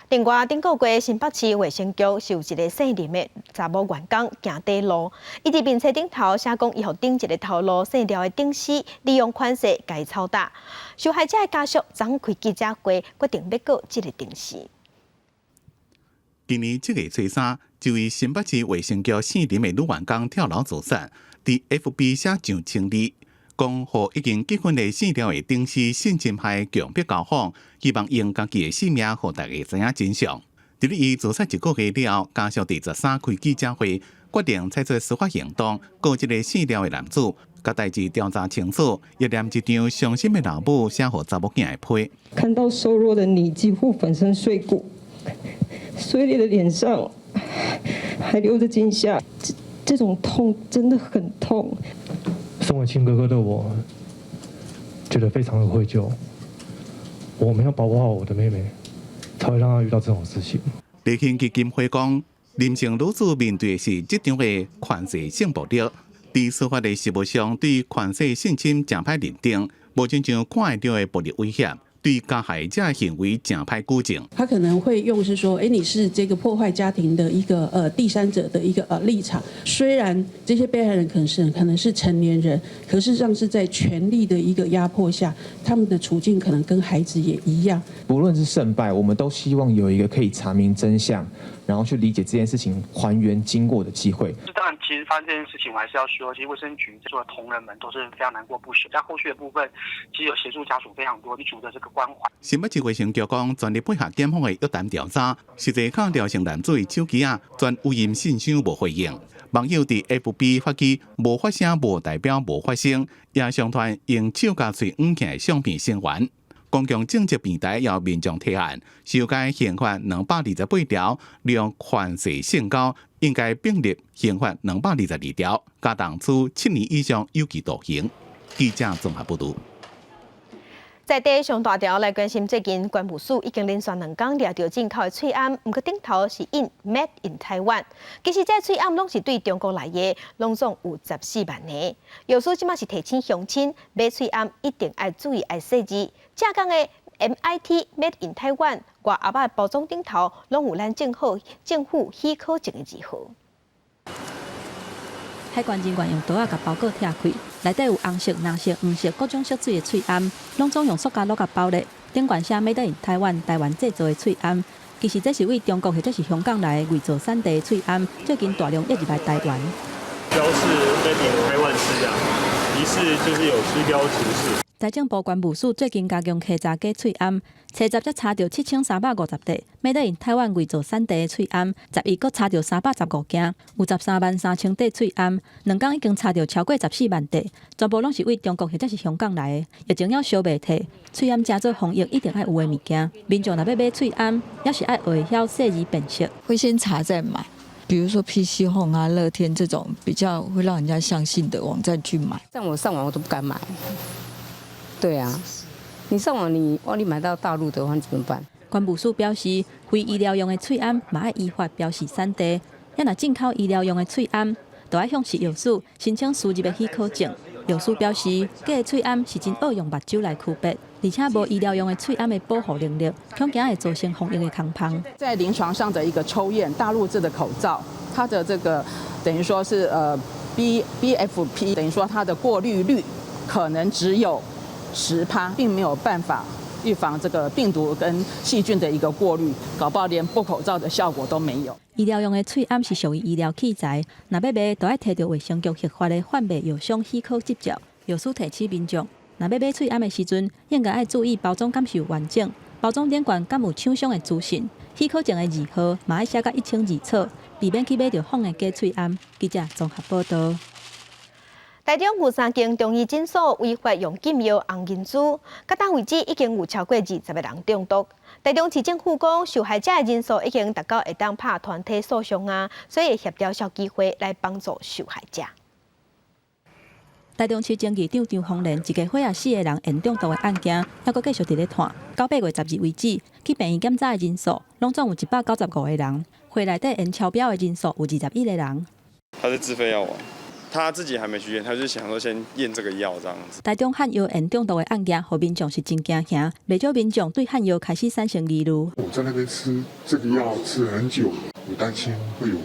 另外，頂個月新北市衛生局是有一个姓林的查某員工行短路，伊佇面冊頂頭寫講，伊予頂一个頭路姓廖的頂司利用權勢共伊臭打。受害者的家屬昨昏開記者會，決定欲告這个頂司。今年7月初三，這位新北市衛生局姓林的女員工跳樓自殺，佇 FB 寫上千字，講予已經結婚的姓廖的頂司性侵害強迫交往，希望用家己的性命予大家知影真相。佇咧伊自殺一個月了後，家屬佇13開記者會，決定採取司法行動，告這个姓廖的男子，共代誌調查清楚，也連一張傷心的老母寫予查某囝的批。看到瘦弱的你幾乎粉身碎骨。碎裂的臉上還留着驚嚇，這種痛真的很痛。身為親哥哥的我，覺得非常的愧疚。我沒有保護好我的妹妹，才會讓她遇到這種事情。勵馨基金會講，林姓女子面對的是職場的權勢性暴力，佇司法的實務上對權勢性侵誠歹認定，無親像看會著的暴力威脅。對加害者行為誠歹舉證，他可能會用是說，哎，你是這個破壞家庭的一個第三者的一個立場。雖然這些被害人可能是成年人，可事實上是在權力的一個壓迫下，他們的處境可能跟孩子也一樣。不論是勝敗，我們都希望有一個可以查明真相，然後去理解這件事情、還原經過的機會。當然，其實發生這件事情，我還是要說，其實衛生局做的同仁們都是非常難過不捨。在後續的部分，其實有協助家屬非常多，一組的這個關懷。新北市衛生局講，全力配合檢方的約談調查，實際敲廖姓男子的手機仔，全語音信箱無回應。網友佇 FB 發起無發聲無代表無發生，也上傳用手共喙掩起的相片聲援。公共政策平台要民眾提案修改刑法228條，讓權勢性交應該併入刑法222條，加重處7年以上有期徒刑。記者綜合報導。在地上大條來關心，最近關務署已經連續2工掠著進口的喙罨，毋過頂頭是印 Made in Taiwan。其實這喙罨攏是對中國來的，攏總有14萬个。藥師這馬是提醒鄉親買喙罨一定愛注意愛細緻。正港的 MIT Made in Taiwan 外盒仔包裝頂頭攏有咱政府許可證的字號。海關人員用刀仔共包裹拆開，內底有紅色、藍色、黃色各種色水的喙罨，攏總用塑膠櫓共包咧。頂懸寫 Made in Taiwan 台灣製造的喙罨，其實這是對中國或者是香港來的偽造產地的喙罨，最近大量湧入來台灣。標示 Made in Taiwan 字樣，疑似就是有虛標情事。財政部關務署最近加強稽查假喙罨，初十才查著7350塊 Made in Taiwan 偽造產地的喙罨，11閣查著315件，有133,000塊喙罨，2工已經查著超過14萬塊，全部攏是對中國或者是香港來的。疫情猶燒袂退，喙罨誠做防疫一定愛有的物件，民眾若欲買喙罨，猶是愛學會曉細緻辨識。會先查再買，比如說 PC Home 啊、樂天這種比較會讓人家相信的網站去買。像我上網我都不敢買。對啊，你上網你萬一買到大陸的話，你怎麼辦？關務署表示，非醫療用的喙罨嘛愛依法標示產地，啊若進口醫療用的喙罨，就愛向食藥署申請輸入的許可證。藥師表示，假的喙罨是真愛用目睭來區別，而且無醫療用的喙罨的保護能力，恐驚會造成防疫的空縫。在臨床上的一個抽驗，大陸製的口罩，它的這個等於說是BFP，等於說它的過濾率可能只有10%，並沒有辦法預防這個病毒跟細菌的一個過濾，搞不好連布口罩的效果都沒有。醫療用的喙罨是屬於醫療器材，若欲賣，就愛提著衛生局核發的販賣藥商許可執照。藥師提醒民眾，若欲買喙罨的時陣，應該愛注意包裝敢是有完整，包裝頂懸敢有廠商的資訊，許可證的字號嘛愛寫甲一清二楚，避免去買著仿的假喙罨。記者綜合報道。台中有三間中醫診所違法用禁藥紅銀珠，到今為止已經有超過20個人中毒。台中市政府講，受害者的人數已經達到會當拍團體訴訟啊，所以會協調消基會來幫助受害者。台中市前議長張鳳蓮一家伙仔四個人鉛中毒的案件，猶閣繼續佇咧拖。到8月12為止，去病院檢查的人數，攏總有195個人，血內底鉛超標的人數有21個人。他是自費藥丸。他自己還沒去驗，他就想說先驗這個藥這樣子。台中漢藥鉛中毒的案件，予民眾是真驚嚇，袂少民眾對漢藥開始產生疑慮。我在那邊吃這個藥吃很久了，我擔心會有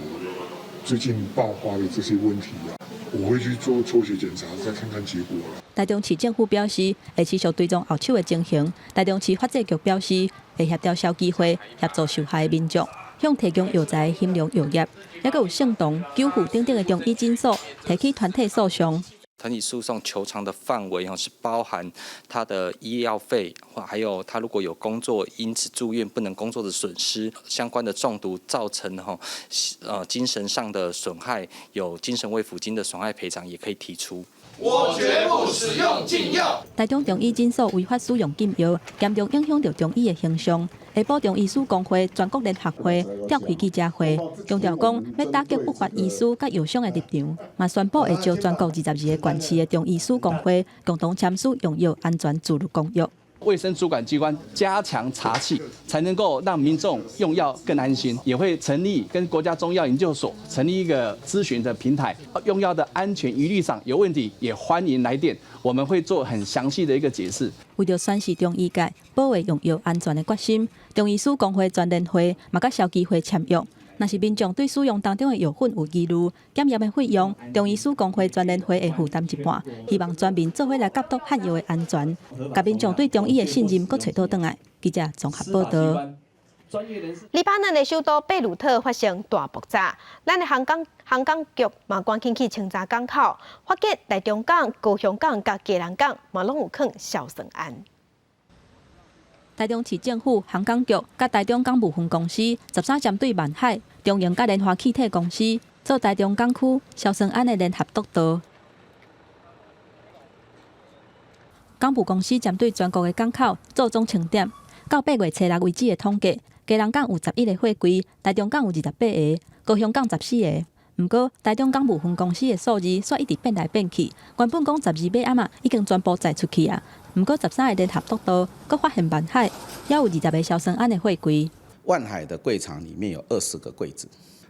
最近爆發的這些問題啊，我會去做抽血檢查，再看看結果啦。台中市政府表示，會持續追蹤後手的情形。台中市發展局表示，會協調消基會協助受害的民眾，向提供藥材的興隆藥業，抑閣有聖堂、久富等等的中醫診所提起團體訴訟。團體訴訟求償的範圍是包含他的醫藥費，或還有他如果有工作因此住院不能工作的損失，相關的中毒造成精神上的損害，有精神慰撫金的損害賠償也可以提出。我絕不使用禁藥。台中中醫診所違法使用禁藥，嚴重影響著中醫的形象。下晡中醫師公會全國聯合會召開記者會，強調講欲打擊不法醫師佮藥商的立場，嘛宣布會召全國22個縣市的中醫師公會共同簽署用藥安全自律公約。衛生主管機關加強查緝，才能夠讓民眾用藥更安心。也會成立跟國家中藥研究所成立一個諮詢的平台，用藥的安全疑慮上有問題，也歡迎來電，我們會做很詳細的一個解釋。為著宣示中醫界保衛用藥安全的決心，中醫師公會全聯會嘛佮消基會簽約。若是民眾對使用當中的藥粉有疑慮，檢驗的費用，中醫師公會全聯會會負擔一半。希望全民做伙來監督漢藥的安全，共民眾對中醫的信任閣揣倒轉來。記者綜合報道。黎巴嫩的首都貝魯特發生大爆炸，咱的航港局嘛趕緊去清查港口，發覺台中港、高雄港佮基隆港嘛攏有囥硝酸銨。台中市政府航港局佮台中港務分公司13針對萬海、中營佮聯華氣體公司做台中港區硝酸銨的聯合督導。港務公司針對全國的港口做總清點，到8月初6為止的統計，基隆港有11個貨櫃，台中港有28個，高雄港14個。毋過，台中港務分公司的數字煞一直變來變去，原本講12尾暗仔已經全部載出去啊。毋過13個聯合督導，閣發現萬海猶有20個硝酸銨的貨櫃。萬海的櫃場裡面有20個櫃子，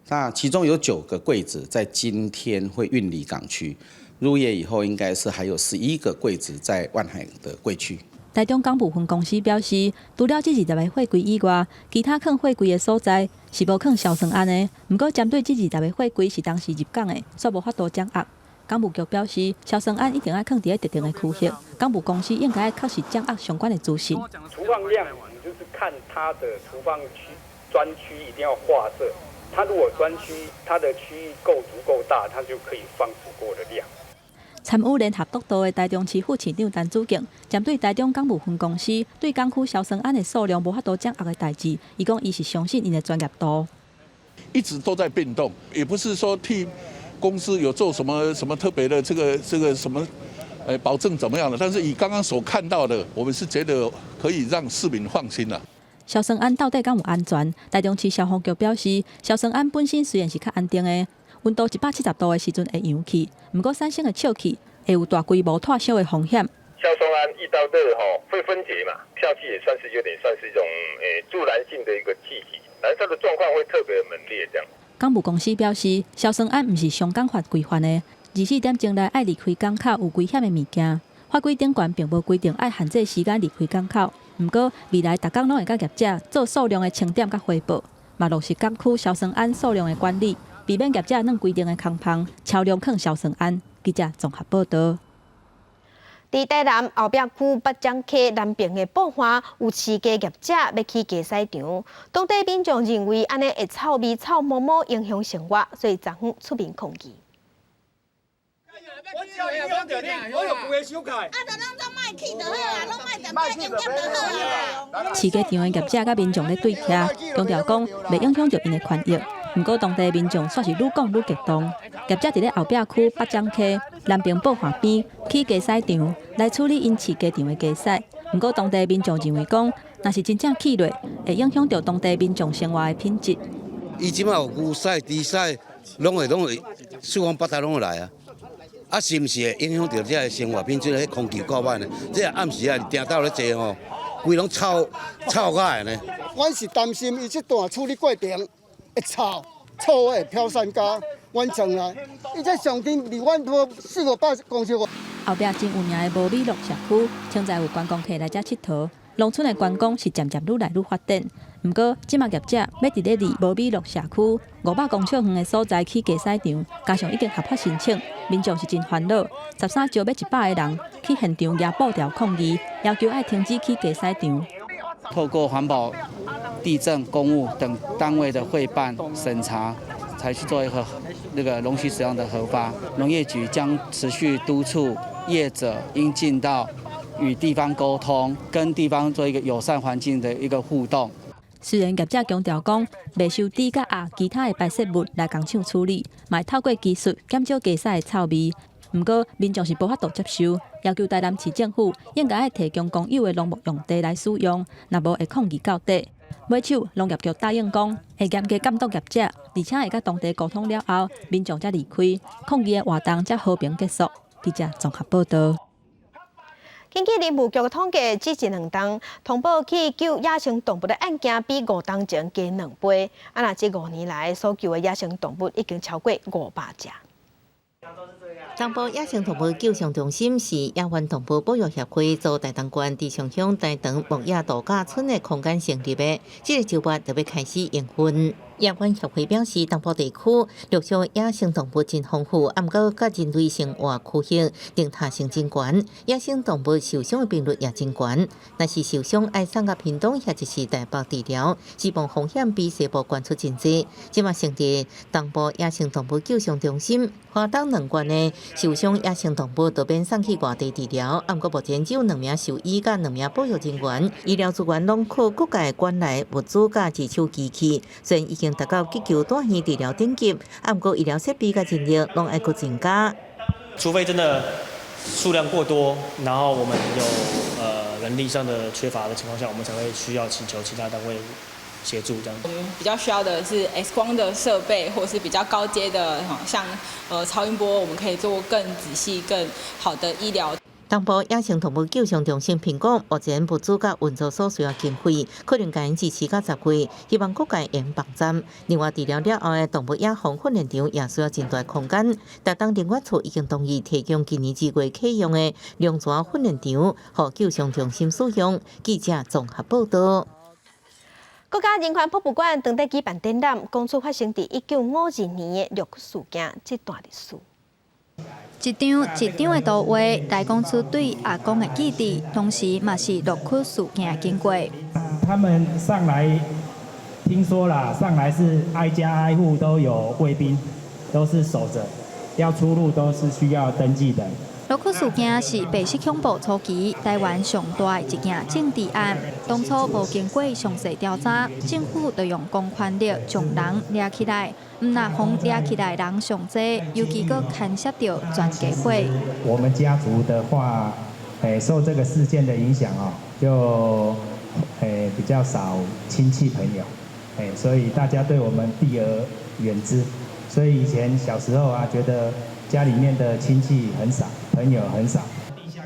那其中有9個櫃子在今天會運離港區，入夜以後應該是還有11個櫃子在萬海的櫃區。台中港務分公司表示，除了這20個貨櫃以外，其他囥貨櫃的所在是無囥硝酸銨的。毋過，針對這20個貨櫃是當時入港的，煞無法度掌握。港務局表示，硝酸銨一定愛囥佇咧特定的區域，港務公司應該愛確實掌握相關的資訊。儲放量，我們就是看它的儲放區專區一定要劃設。它如果專區它的區域夠足夠大，它就可以放足夠的量。參與聯合督導的台中市副市長陳子敬，針對台中港務分公司對港區硝酸銨的數量無法度掌握的代誌，伊講伊是相信𪜶的專業度。一直都在變動，也不是說替公司有做什麼什麼特別的這個什麼，保證怎麼樣的？但是以剛剛所看到的，我們是覺得可以讓市民放心啦。硝酸銨到底敢有安全？台中市消防局表示，硝酸銨本身雖然是較安定的，溫度170度的時陣會溶去，毋過產生的笑氣會有大規模脫燒的風險。硝酸銨遇到熱吼會分解嘛，笑氣也算是有點算是一種助燃性的一個氣體，燃燒的狀況會特別猛烈。這樣。港務公司表示，硝酸銨毋是相仝法規範的，24點鐘內愛離開港口有危險的物件。法規頂懸並無規定愛限制時間離開港口，毋過未來逐工攏會佮業者做數量的清點佮匯報，嘛落實港區硝酸銨數量的管理，避免業者按規定的空芳超量囥硝酸銨。記者綜合報導。佇台南後壁區八掌溪南爿的埔岸，有飼雞業者欲起雞屎場，當地民眾認為按呢會臭味臭毛毛影響生活，所以昨昏出面抗議。我有規個修改。飼雞場的業者佮民眾咧對徛，強調講袂影響著𪜶的權益。毋過當地民眾煞是愈講愈激動。業者佇咧後壁區八掌溪南爿埔岸邊起雞屎場，來處理𪜶飼雞場的雞屎。毋過當地民眾認為講，若是真正起落，會影響著當地民眾生活的品質。伊這擺有牛屎、豬屎，攏會四方八達攏會來啊！啊，是毋是會影響著這个生活品質？彼空氣夠歹呢？這暗時啊，定斗咧坐吼，規攏臭臭甲的呢。阮是擔心伊這段處理過程會臭，臭會飄散到阮庄內。伊這上近離阮無四五百公尺。後壁真有名的無美樂社區，現在有觀光客來遮𨑨迌，農村的觀光是漸漸愈來愈發展。毋過，這馬業者欲佇咧離無美樂社區500公尺遠的所在起雞屎場，加上已經合法申請，民眾是真煩惱。13招欲100個人去現場舉布條抗議，要求愛停止起雞屎場。透過環保、地政、工務等單位的會辦審查，才去做一個那個容許使用的核發。農業局將持續督促業者應盡到與地方溝通，跟地方做一個友善環境的一個互動。雖然業者強調講，袂收豬佮鴨其他的排泄物來工廠處理，嘛會透過技術減少雞屎的臭味。毋過民眾是無法度接受，要求台南市政府應該愛提供公有的農牧用地來使用，若無會抗議到底。尾手農業局答應講，會嚴格監督業者，而且會佮當地溝通了後，民眾才離開，抗議的活動才和平結束。記者綜合報導。根據林務局的統計，這一兩冬通報去救野生動物的案件比5冬前加2倍。啊，若這5年來所救的野生動物已經超過500隻。東部野生動物救傷中心是野原動物保育協會做台東縣池上鄉台長牧野度假村的空間成立的，這个週末就欲開始營運。野原協會表示，東部地區陸續野生動物真豐富，毋過佮人類生活區域定塔性真懸，野生動物受傷的頻率也真懸。若是受傷，愛送到屏東或者是台北治療，死亡風險比西部懸出真濟。這馬成立東部野生動物救傷中心，花東兩縣的受傷野生動物都免送去外地治療。毋過目前只有兩名獸醫佮兩名保育人員，醫療資源攏靠各界捐來物資佮自手機器，雖然已經達到急救住院治療等級，毋過醫療設備佮人力攏愛閣增加。除非真的數量過多，然後我們有人力上的缺乏的情況下，我們才會需要請求其他單位協助這樣。我們比較需要的是 X 光的設備，或是比較高階的，像超音波，我們可以做更仔細、更好的醫療。東部野生動物救傷中心評估，目前物資佮運作所需要經費，可能共𪜶支持到10月，希望各界會幫贊。另外，治療了後的動物野防訓練場也需要真大空間。台東林管處已經同意提供今年2月啟用的龍泉訓練場，予救傷中心使用。記者綜合報導。國家人權博物館當地舉辦展覽，講出發生佇1952年的六窟事件這段歷史。一張一張的圖畫來講出對阿公的記憶，同時嘛是六窟事件的經過。他們上來，聽說啦，上來是挨家挨戶都有衛兵，都是守著，要出入都是需要登記的。六窟事件是白色恐怖初期台灣上大的一件政治案。當初無經過詳細調查，政府就用公權力將人掠起來。毋但予掠起來人上濟，尤其閣牽涉著全家伙。我們家族的話，受這個事件的影響哦，就比較少親戚朋友，所以大家對我們避而遠之。所以以前小時候啊，覺得家裡面的親戚很少，朋友很少。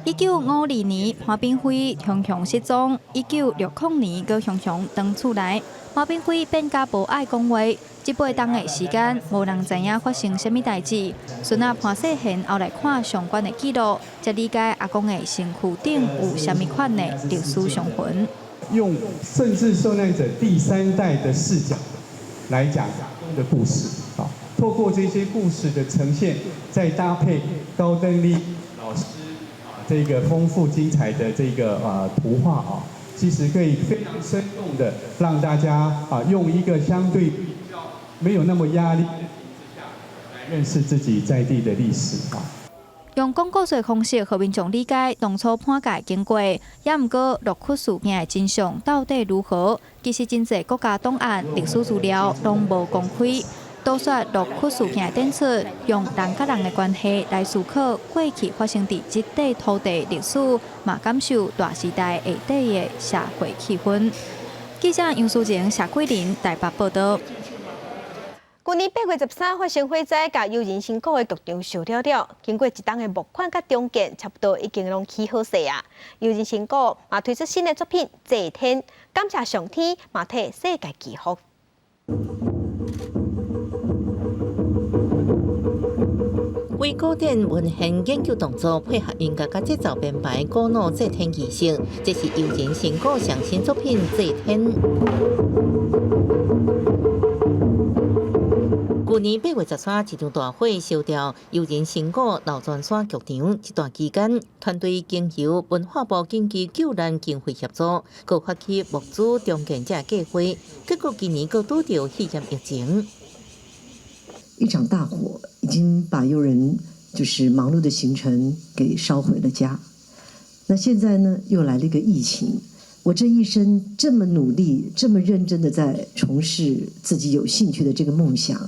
1952年，潘秉輝雄雄失蹤；1960年，閣雄雄轉厝內。潘秉輝變甲無愛講話，這八冬的時間，無人知影發生啥物代誌。孫仔潘世賢後來看相關的記錄，才理解阿公的身軀頂有啥物款的歷史傷痕。用甚至受難者第三代的視角來講的故事，啊，透過這些故事的呈現，再搭配高登利老師這個豐富精彩的這個圖畫啊，其實可以非常生動的讓大家啊用一個相對比較沒有那麼壓力的之下來認識自己在地的歷史啊。用講故事的方式，予民眾理解當初判刑經過，也毋過六窟事件的真相到底如何？其實真濟國家檔案、歷史資料攏無公開。都說六窟事件的展出，用人佮人的關係來思考過去發生佇這塊土地歷史，嘛感受大時代下底的社會氣氛。記者楊淑晴、謝桂林台北報道。舊年8月13發生火災，共悠仁新古的劇場燒了了。經過一冬的募款佮重建，差不多已經攏起好勢啊。悠仁新古嘛推出新的作品《祭天》，感謝上天，嘛替世界祈福。為古典文獻研究動作，配合音樂佮節奏編排古老祭天儀式，這是悠仁新古上新作品《祭天》。舊年8月13，一場大火燒掉悠仁新古老泉山劇場。這段期間，團隊經由文化部緊急救難經費協助，閣發起募資重建這個計劃。結果今年閣拄著肺炎疫情。一場大火已經把悠仁就是忙碌的行程給燒毀了家。那現在呢，又來了一個疫情。我這一生這麼努力，這麼認真的在從事自己有興趣的這個夢想，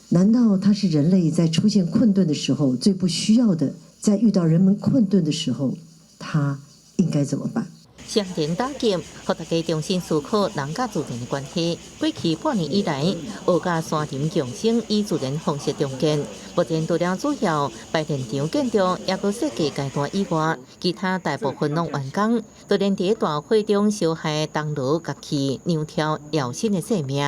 難道它是人類在出現困頓的時候最不需要的？在遇到人們困頓的時候，他應該怎麼辦？雙重打擊，予大家重新思考人佮自然的關係。過去半年以來，學佮山林共生，以自然方式重建。目前除了主要排練場建築，抑閣設計階段以外，其他大部分攏完工。就連佇大火中燒害銅鑼、樂器、牛跳、搖身的生命。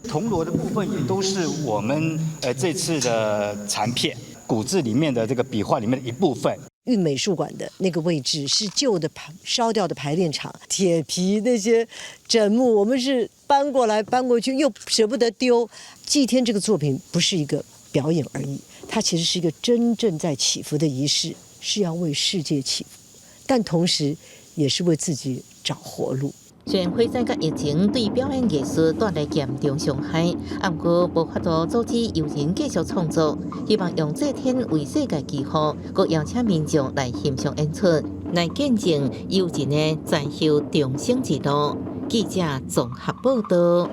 銅鑼的部分也都是我們這次的殘片，古字裡面的這個筆畫裡面的一部分。韻美術館的那個位置是舊的燒掉的排練場，鐵皮那些枕木，我們是搬過來搬過去，又捨不得丟。祭天這個作品不是一個表演而已，它其實是一個真正在祈福的儀式，是要為世界祈福，但同時也是為自己找活路。雖然火災佮疫情對表演藝術帶來嚴重傷害，毋過無法度阻止悠仁繼續創作，希望用祭天為世界祈福，閣邀請民眾來欣賞演出，來見證悠仁的災後重生之路。記者綜合報道。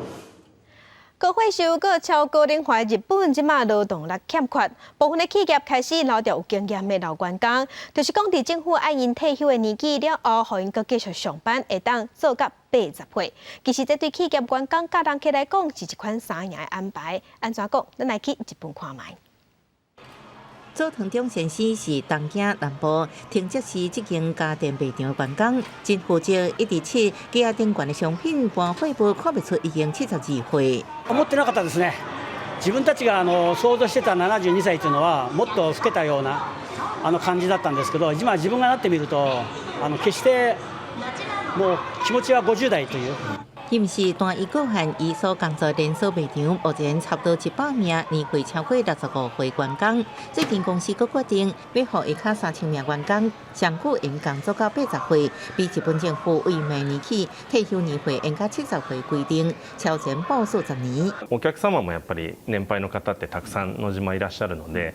高火燒閣超高齡化日本，這馬勞動力欠缺，部分的企業開始留著有經驗的老員工，就是講佇政府愛𪜶退休的年紀了後，予𪜶閣繼續上班，會當做到80歲。其實這對企業員工佮人客來講，是一款三贏的安排。按怎講？咱來去日本看覓。佐藤忠先生是東京南部藤澤市這間家電賣場的員工，真負責一直試機仔頂懸的商品，搬貨物看袂出已經72歲。思ってなかったですね。自分たちが想像してた72歳というのはもっと老けたような感じだったんですけど、今自分がなってみると決してもう気持ちは50代という。伊毋是單一個縣，伊所工作連鎖賣場，目前差不多100名年歲超過65歲員工。最近公司閣決定，欲予下跤3000名員工上久延工作到80歲，比日本政府為明年起退休年歲延到70歲規定超前部署10年。お客様もやっぱり年配の方ってたくさん野島いらっしゃるので、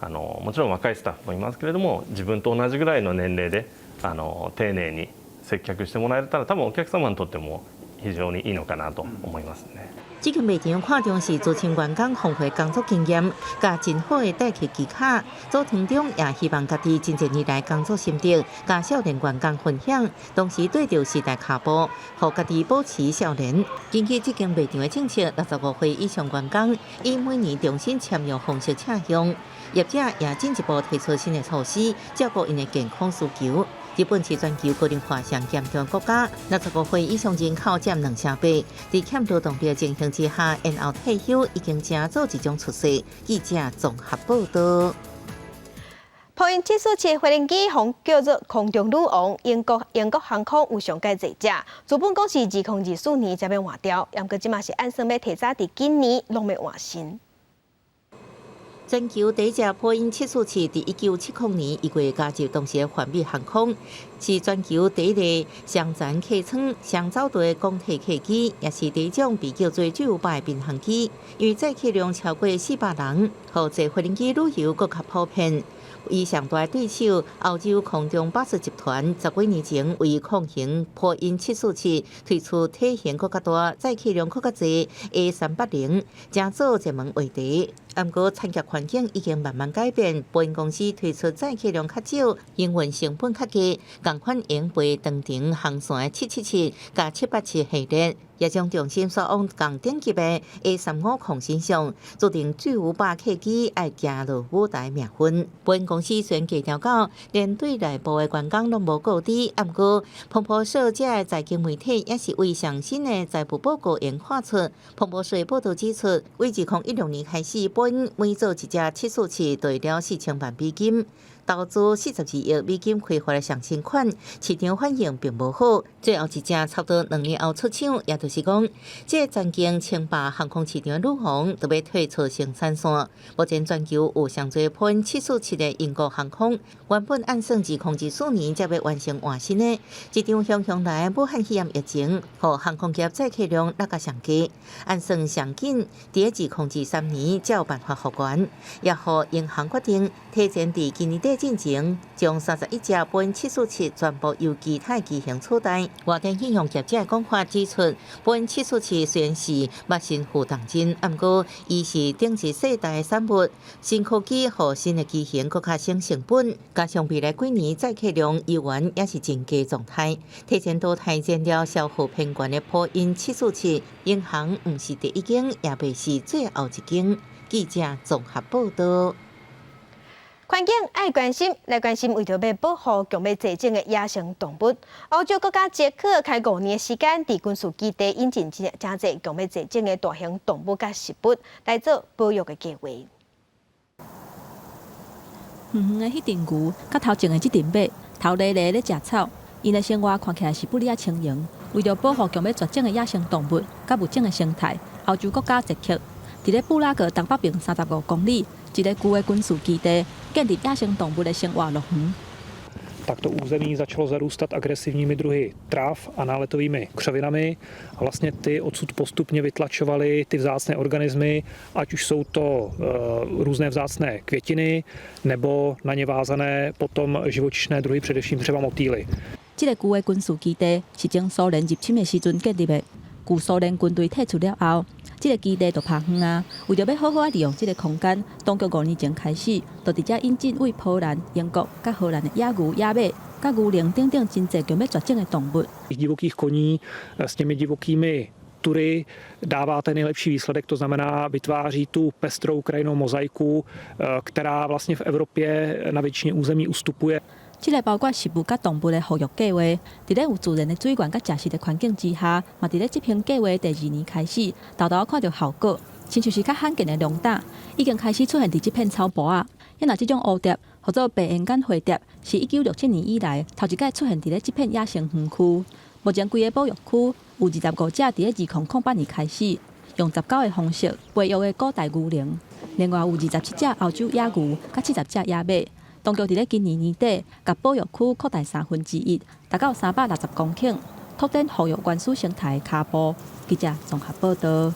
もちろん若いスタッフもいますけれども、自分と同じぐらいの年齢で丁寧に接客してもらえたら、多分お客様にとっても非常にいいのかなと思いますね。這間賣場看重是資深員工豐富工作經驗，佮真好的待客技巧。組團長也希望家己真濟年來工作心得，佮少年員工分享，同時對著時代跤步，予家己保持少年。根據這間賣場的政策，65歲以上員工以每年重新簽約方式請用，業者也進一步提出新的措施，照顧𪜶的健康需求。日本是全球高齡化上嚴重國家，65歲以上人口佔28%，佇欠勞動力的情形之下，延後退休已經成做一種趨勢。記者綜合報導。波音747飛行機予叫做空中女王，英國航空有上蓋濟隻，原本講是2024年才欲換掉，毋過這馬是按算欲提早佇今年攏欲換新。全球第一隻波音七四七，佇1970年1月加入當時的泛美航空，是全球第一个雙層客艙、雙走道的鋼體客機，也是第一種被叫做巨無霸的民航機。因為載客量超過400人，予坐飛行機旅遊閣較普遍。伊上大對手歐洲空中巴士集團十幾年前為抗衡波音七四七，推出體型閣較大、載客量閣較濟 A380，成做熱門話題。毋過產業環境已經慢慢改變，波音公司推出載客量較少、營運成本較低、仝款用飛長程航線的777佮787系列，也將重心轉往仝等級的 A350身上，注定巨無霸客機愛行落舞台命運。波音公司雖然低調到連對內部的員工攏無告知，毋過彭博社這个財經媒體也是為上新的財務報告研看出，彭博社報導指出，為2016年開始，波音每做一隻747，就會了4000萬美金。投資42億美金開發的上新款，市場反應並無好。最後一隻差不多2年後出廠，也就是講，這個全境稱霸航空市場的女王，就欲退出生產線。目前全球有上濟波音七四七的英國航空，原本按算2024年才欲完成換新的，這場汹湧來的武漢肺炎疫情，予航空業載客量落甲上低，按算上緊佇2023年才有辦法復原，也予英航決定提前佇今年底進前，將31隻波音七四七全部由其他機型取代。外電引用業者的講法指出，波音七四七雖然是捌身負重任，毋過伊是頂一世代的產物，新科技予新的機型閣較省成本，加上未來幾年載客量依然也是真低狀態，提前淘汰燃料消耗偏懸的波音七四七，英航毋是第一間，也袂是最後一間。記者綜合報導。環境愛關心，來關心為著欲保護強欲絕種的野生動物。歐洲國家捷克開5年的時間，佇軍事基地引進真真濟強欲絕種的大型動物佮植物來做保育的計劃。遠遠的彼陣牛，佮頭前的這陣馬，頭犁犁咧食草，𪜶的生活看起來是不哩仔輕盈。為著保護強欲絕種的野生動物佮物種的生態，歐洲國家捷克佇咧布拉格東北邊35公里一個舊的軍事基地，建立野生動物的生活樂園。 Tak to území začalo zarůstat agresivními druhy trav a náletovými křovinami a vlastně ty odsud postupně vytlačovaly ty vzácné organismy, ať už jsou to různé vzácné květiny nebo na ně vázané potom živočišné druhy, především třeba motýly. 這个舊的軍事基地是前蘇聯入侵的時陣建立的。舊蘇聯軍隊退出了後，這个基地就拋荒啊。為著欲好好仔利用這个空間，當局5年前開始，就佇遮引進對波蘭、英國佮荷蘭的野牛、野馬、佮牛羚等等真濟強欲絕種的動物。 Divokých koní s těmi divokými tury dává ten nejlepší výsledek, to znamená vytváří tu pestrou krajinnou mozaiku, která vlastně v Evropě na většině území ustupuje. 這个包括植物佮動物的復育計劃，佇咧有自然的水源佮食食的環境之下，嘛佇咧執行計劃第二年開始，沓沓看著效果，親像是較罕見的龍膽，已經開始出現佇這片草埔仔。啊，這種蝴蝶，號做白緣紡花蝶，是1967年以來頭一擺出現佇咧這片野生園區。目前規个保育區有25隻，佇咧2008年開始，用雜交的方式培育的古代牛羚，另外有27隻歐洲野牛，佮70隻野馬。當局佇咧今年年底，共保育區擴大1/3，達到360公頃，拓展復育原始生態的跤步。記者綜合報導。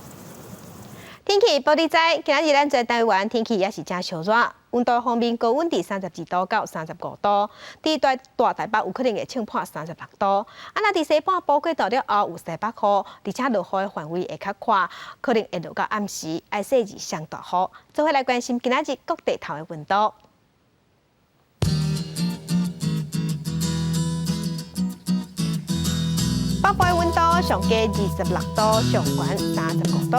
天氣報你知，今仔日咱全台灣天氣也是誠燒熱。溫度方面，高溫佇32度到35度，佇大大台北有可能會衝破36度。啊，若佇西半部過晝了後有西北雨，而且落雨的範圍會較闊，可能會落到暗時，愛細膩上大雨。做伙來關心今仔日各地頭的溫度。北部的溫度上低26度，上懸35度。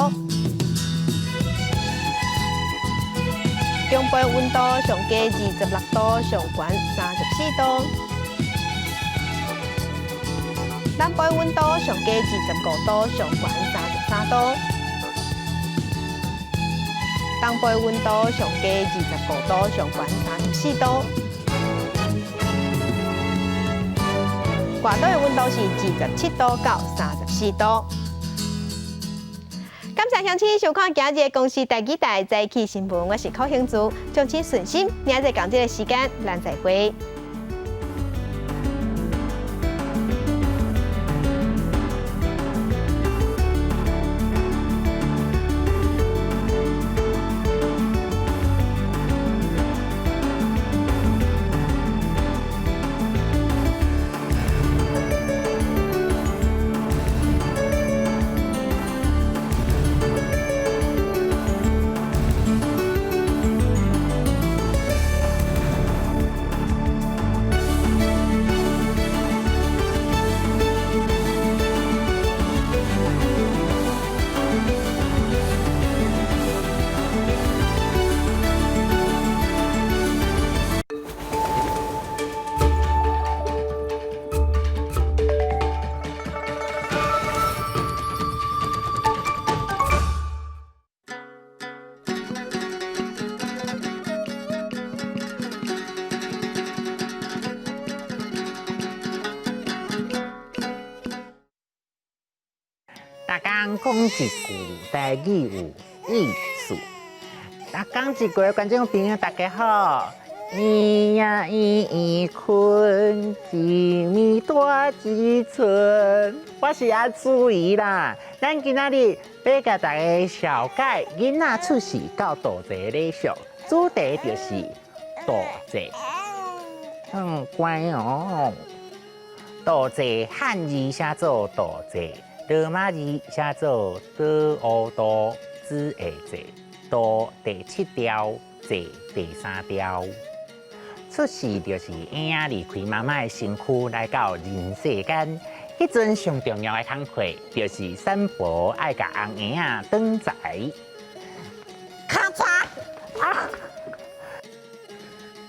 中部的溫度上低26度，上懸34度。南部的溫度上低25度，上懸33度。東部的溫度上低25度，上懸34度。外島的溫度是27度到34度。感謝鄉親收看今日的公視台語台早起新聞，我是柯興珠，祝請順心，明仔載仝這个時間，咱再會。逐工講一句台語有意思。逐工一句觀眾朋友大家好，圓仔圓圓睏，一暝大一寸。我是阿朱姨啦。咱今仔日欲共大家紹介囡仔出世到度節禮俗，主題就是度節。乖哦。度節漢字寫做度節。羅馬字寫做多烏度子下節，度第七調，節第三調。出世就是嬰仔離開媽媽的身軀來到人世間，彼陣上重要的工課就是產婆愛共紅嬰仔轉財。咔嚓啊！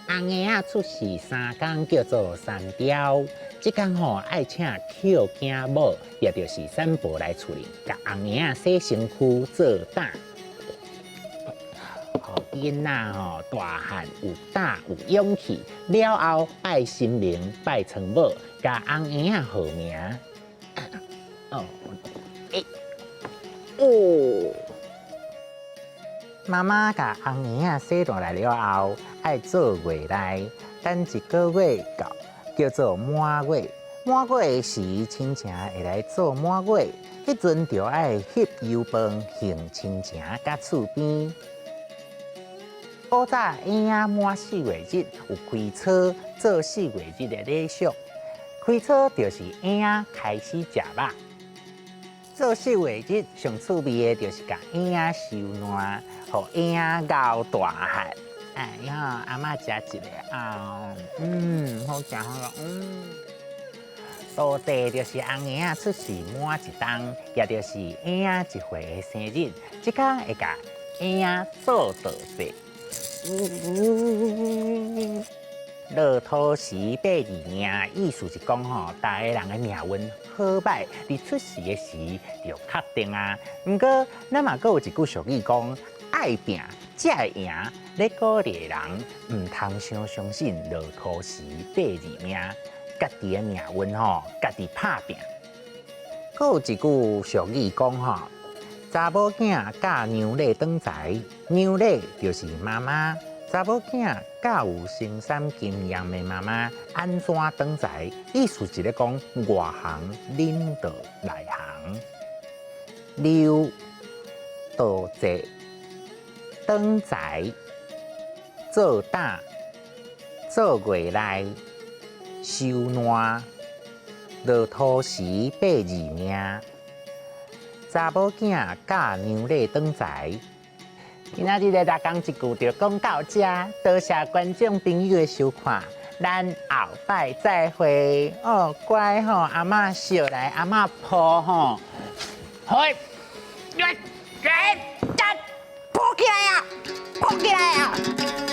紅嬰仔出世三工叫做三朝。這工吼愛請抾囝某，也就是產婆來厝裡，共紅嬰仔洗身軀做膽，予囡仔吼大漢有膽有勇氣。了後拜神明、拜倉母，共紅嬰仔號名。哦，欸，哦，媽媽共紅嬰仔洗落來了後，愛做月內，等一个月到。叫做滿月，滿月時親情會來做滿月，彼陣就愛翕油飯還親情佮厝邊。古早嬰仔滿四月日有開初做四月日的禮俗，開初就是嬰仔開始食肉。做四月日上趣味的就是共嬰仔收爛，予嬰仔熬大漢。哎呀，阿嬤食一个啊，好食好食，度節就是紅嬰仔出世滿一冬，也就是嬰仔一歲的生日，這工會共嬰仔做度節。落土時八字命，意思是講吼，逐个人的命運好歹，佇出世的時就確定啊。毋過，咱嘛閣有一句俗語講，愛拚才會贏。咧鼓勵人毋通傷相信落土時八字命，家己的命運吼，家己拍拚。閣有一句俗語講吼，查某囝教娘禮轉財，娘禮就是媽媽。查某囝教有生產經驗的媽媽按怎轉財，意思是咧講外行領導內行，溜度節轉財。做做膽、做月內、收爛、落塗時八字命、查某囝教娘禮轉財。今仔日咧，逐工一句就講到遮，多謝觀眾朋友的收看，咱後擺再會哦，乖吼，阿嬤笑來，阿嬤抱吼，好，來來，抱起來啊，抱起來啊！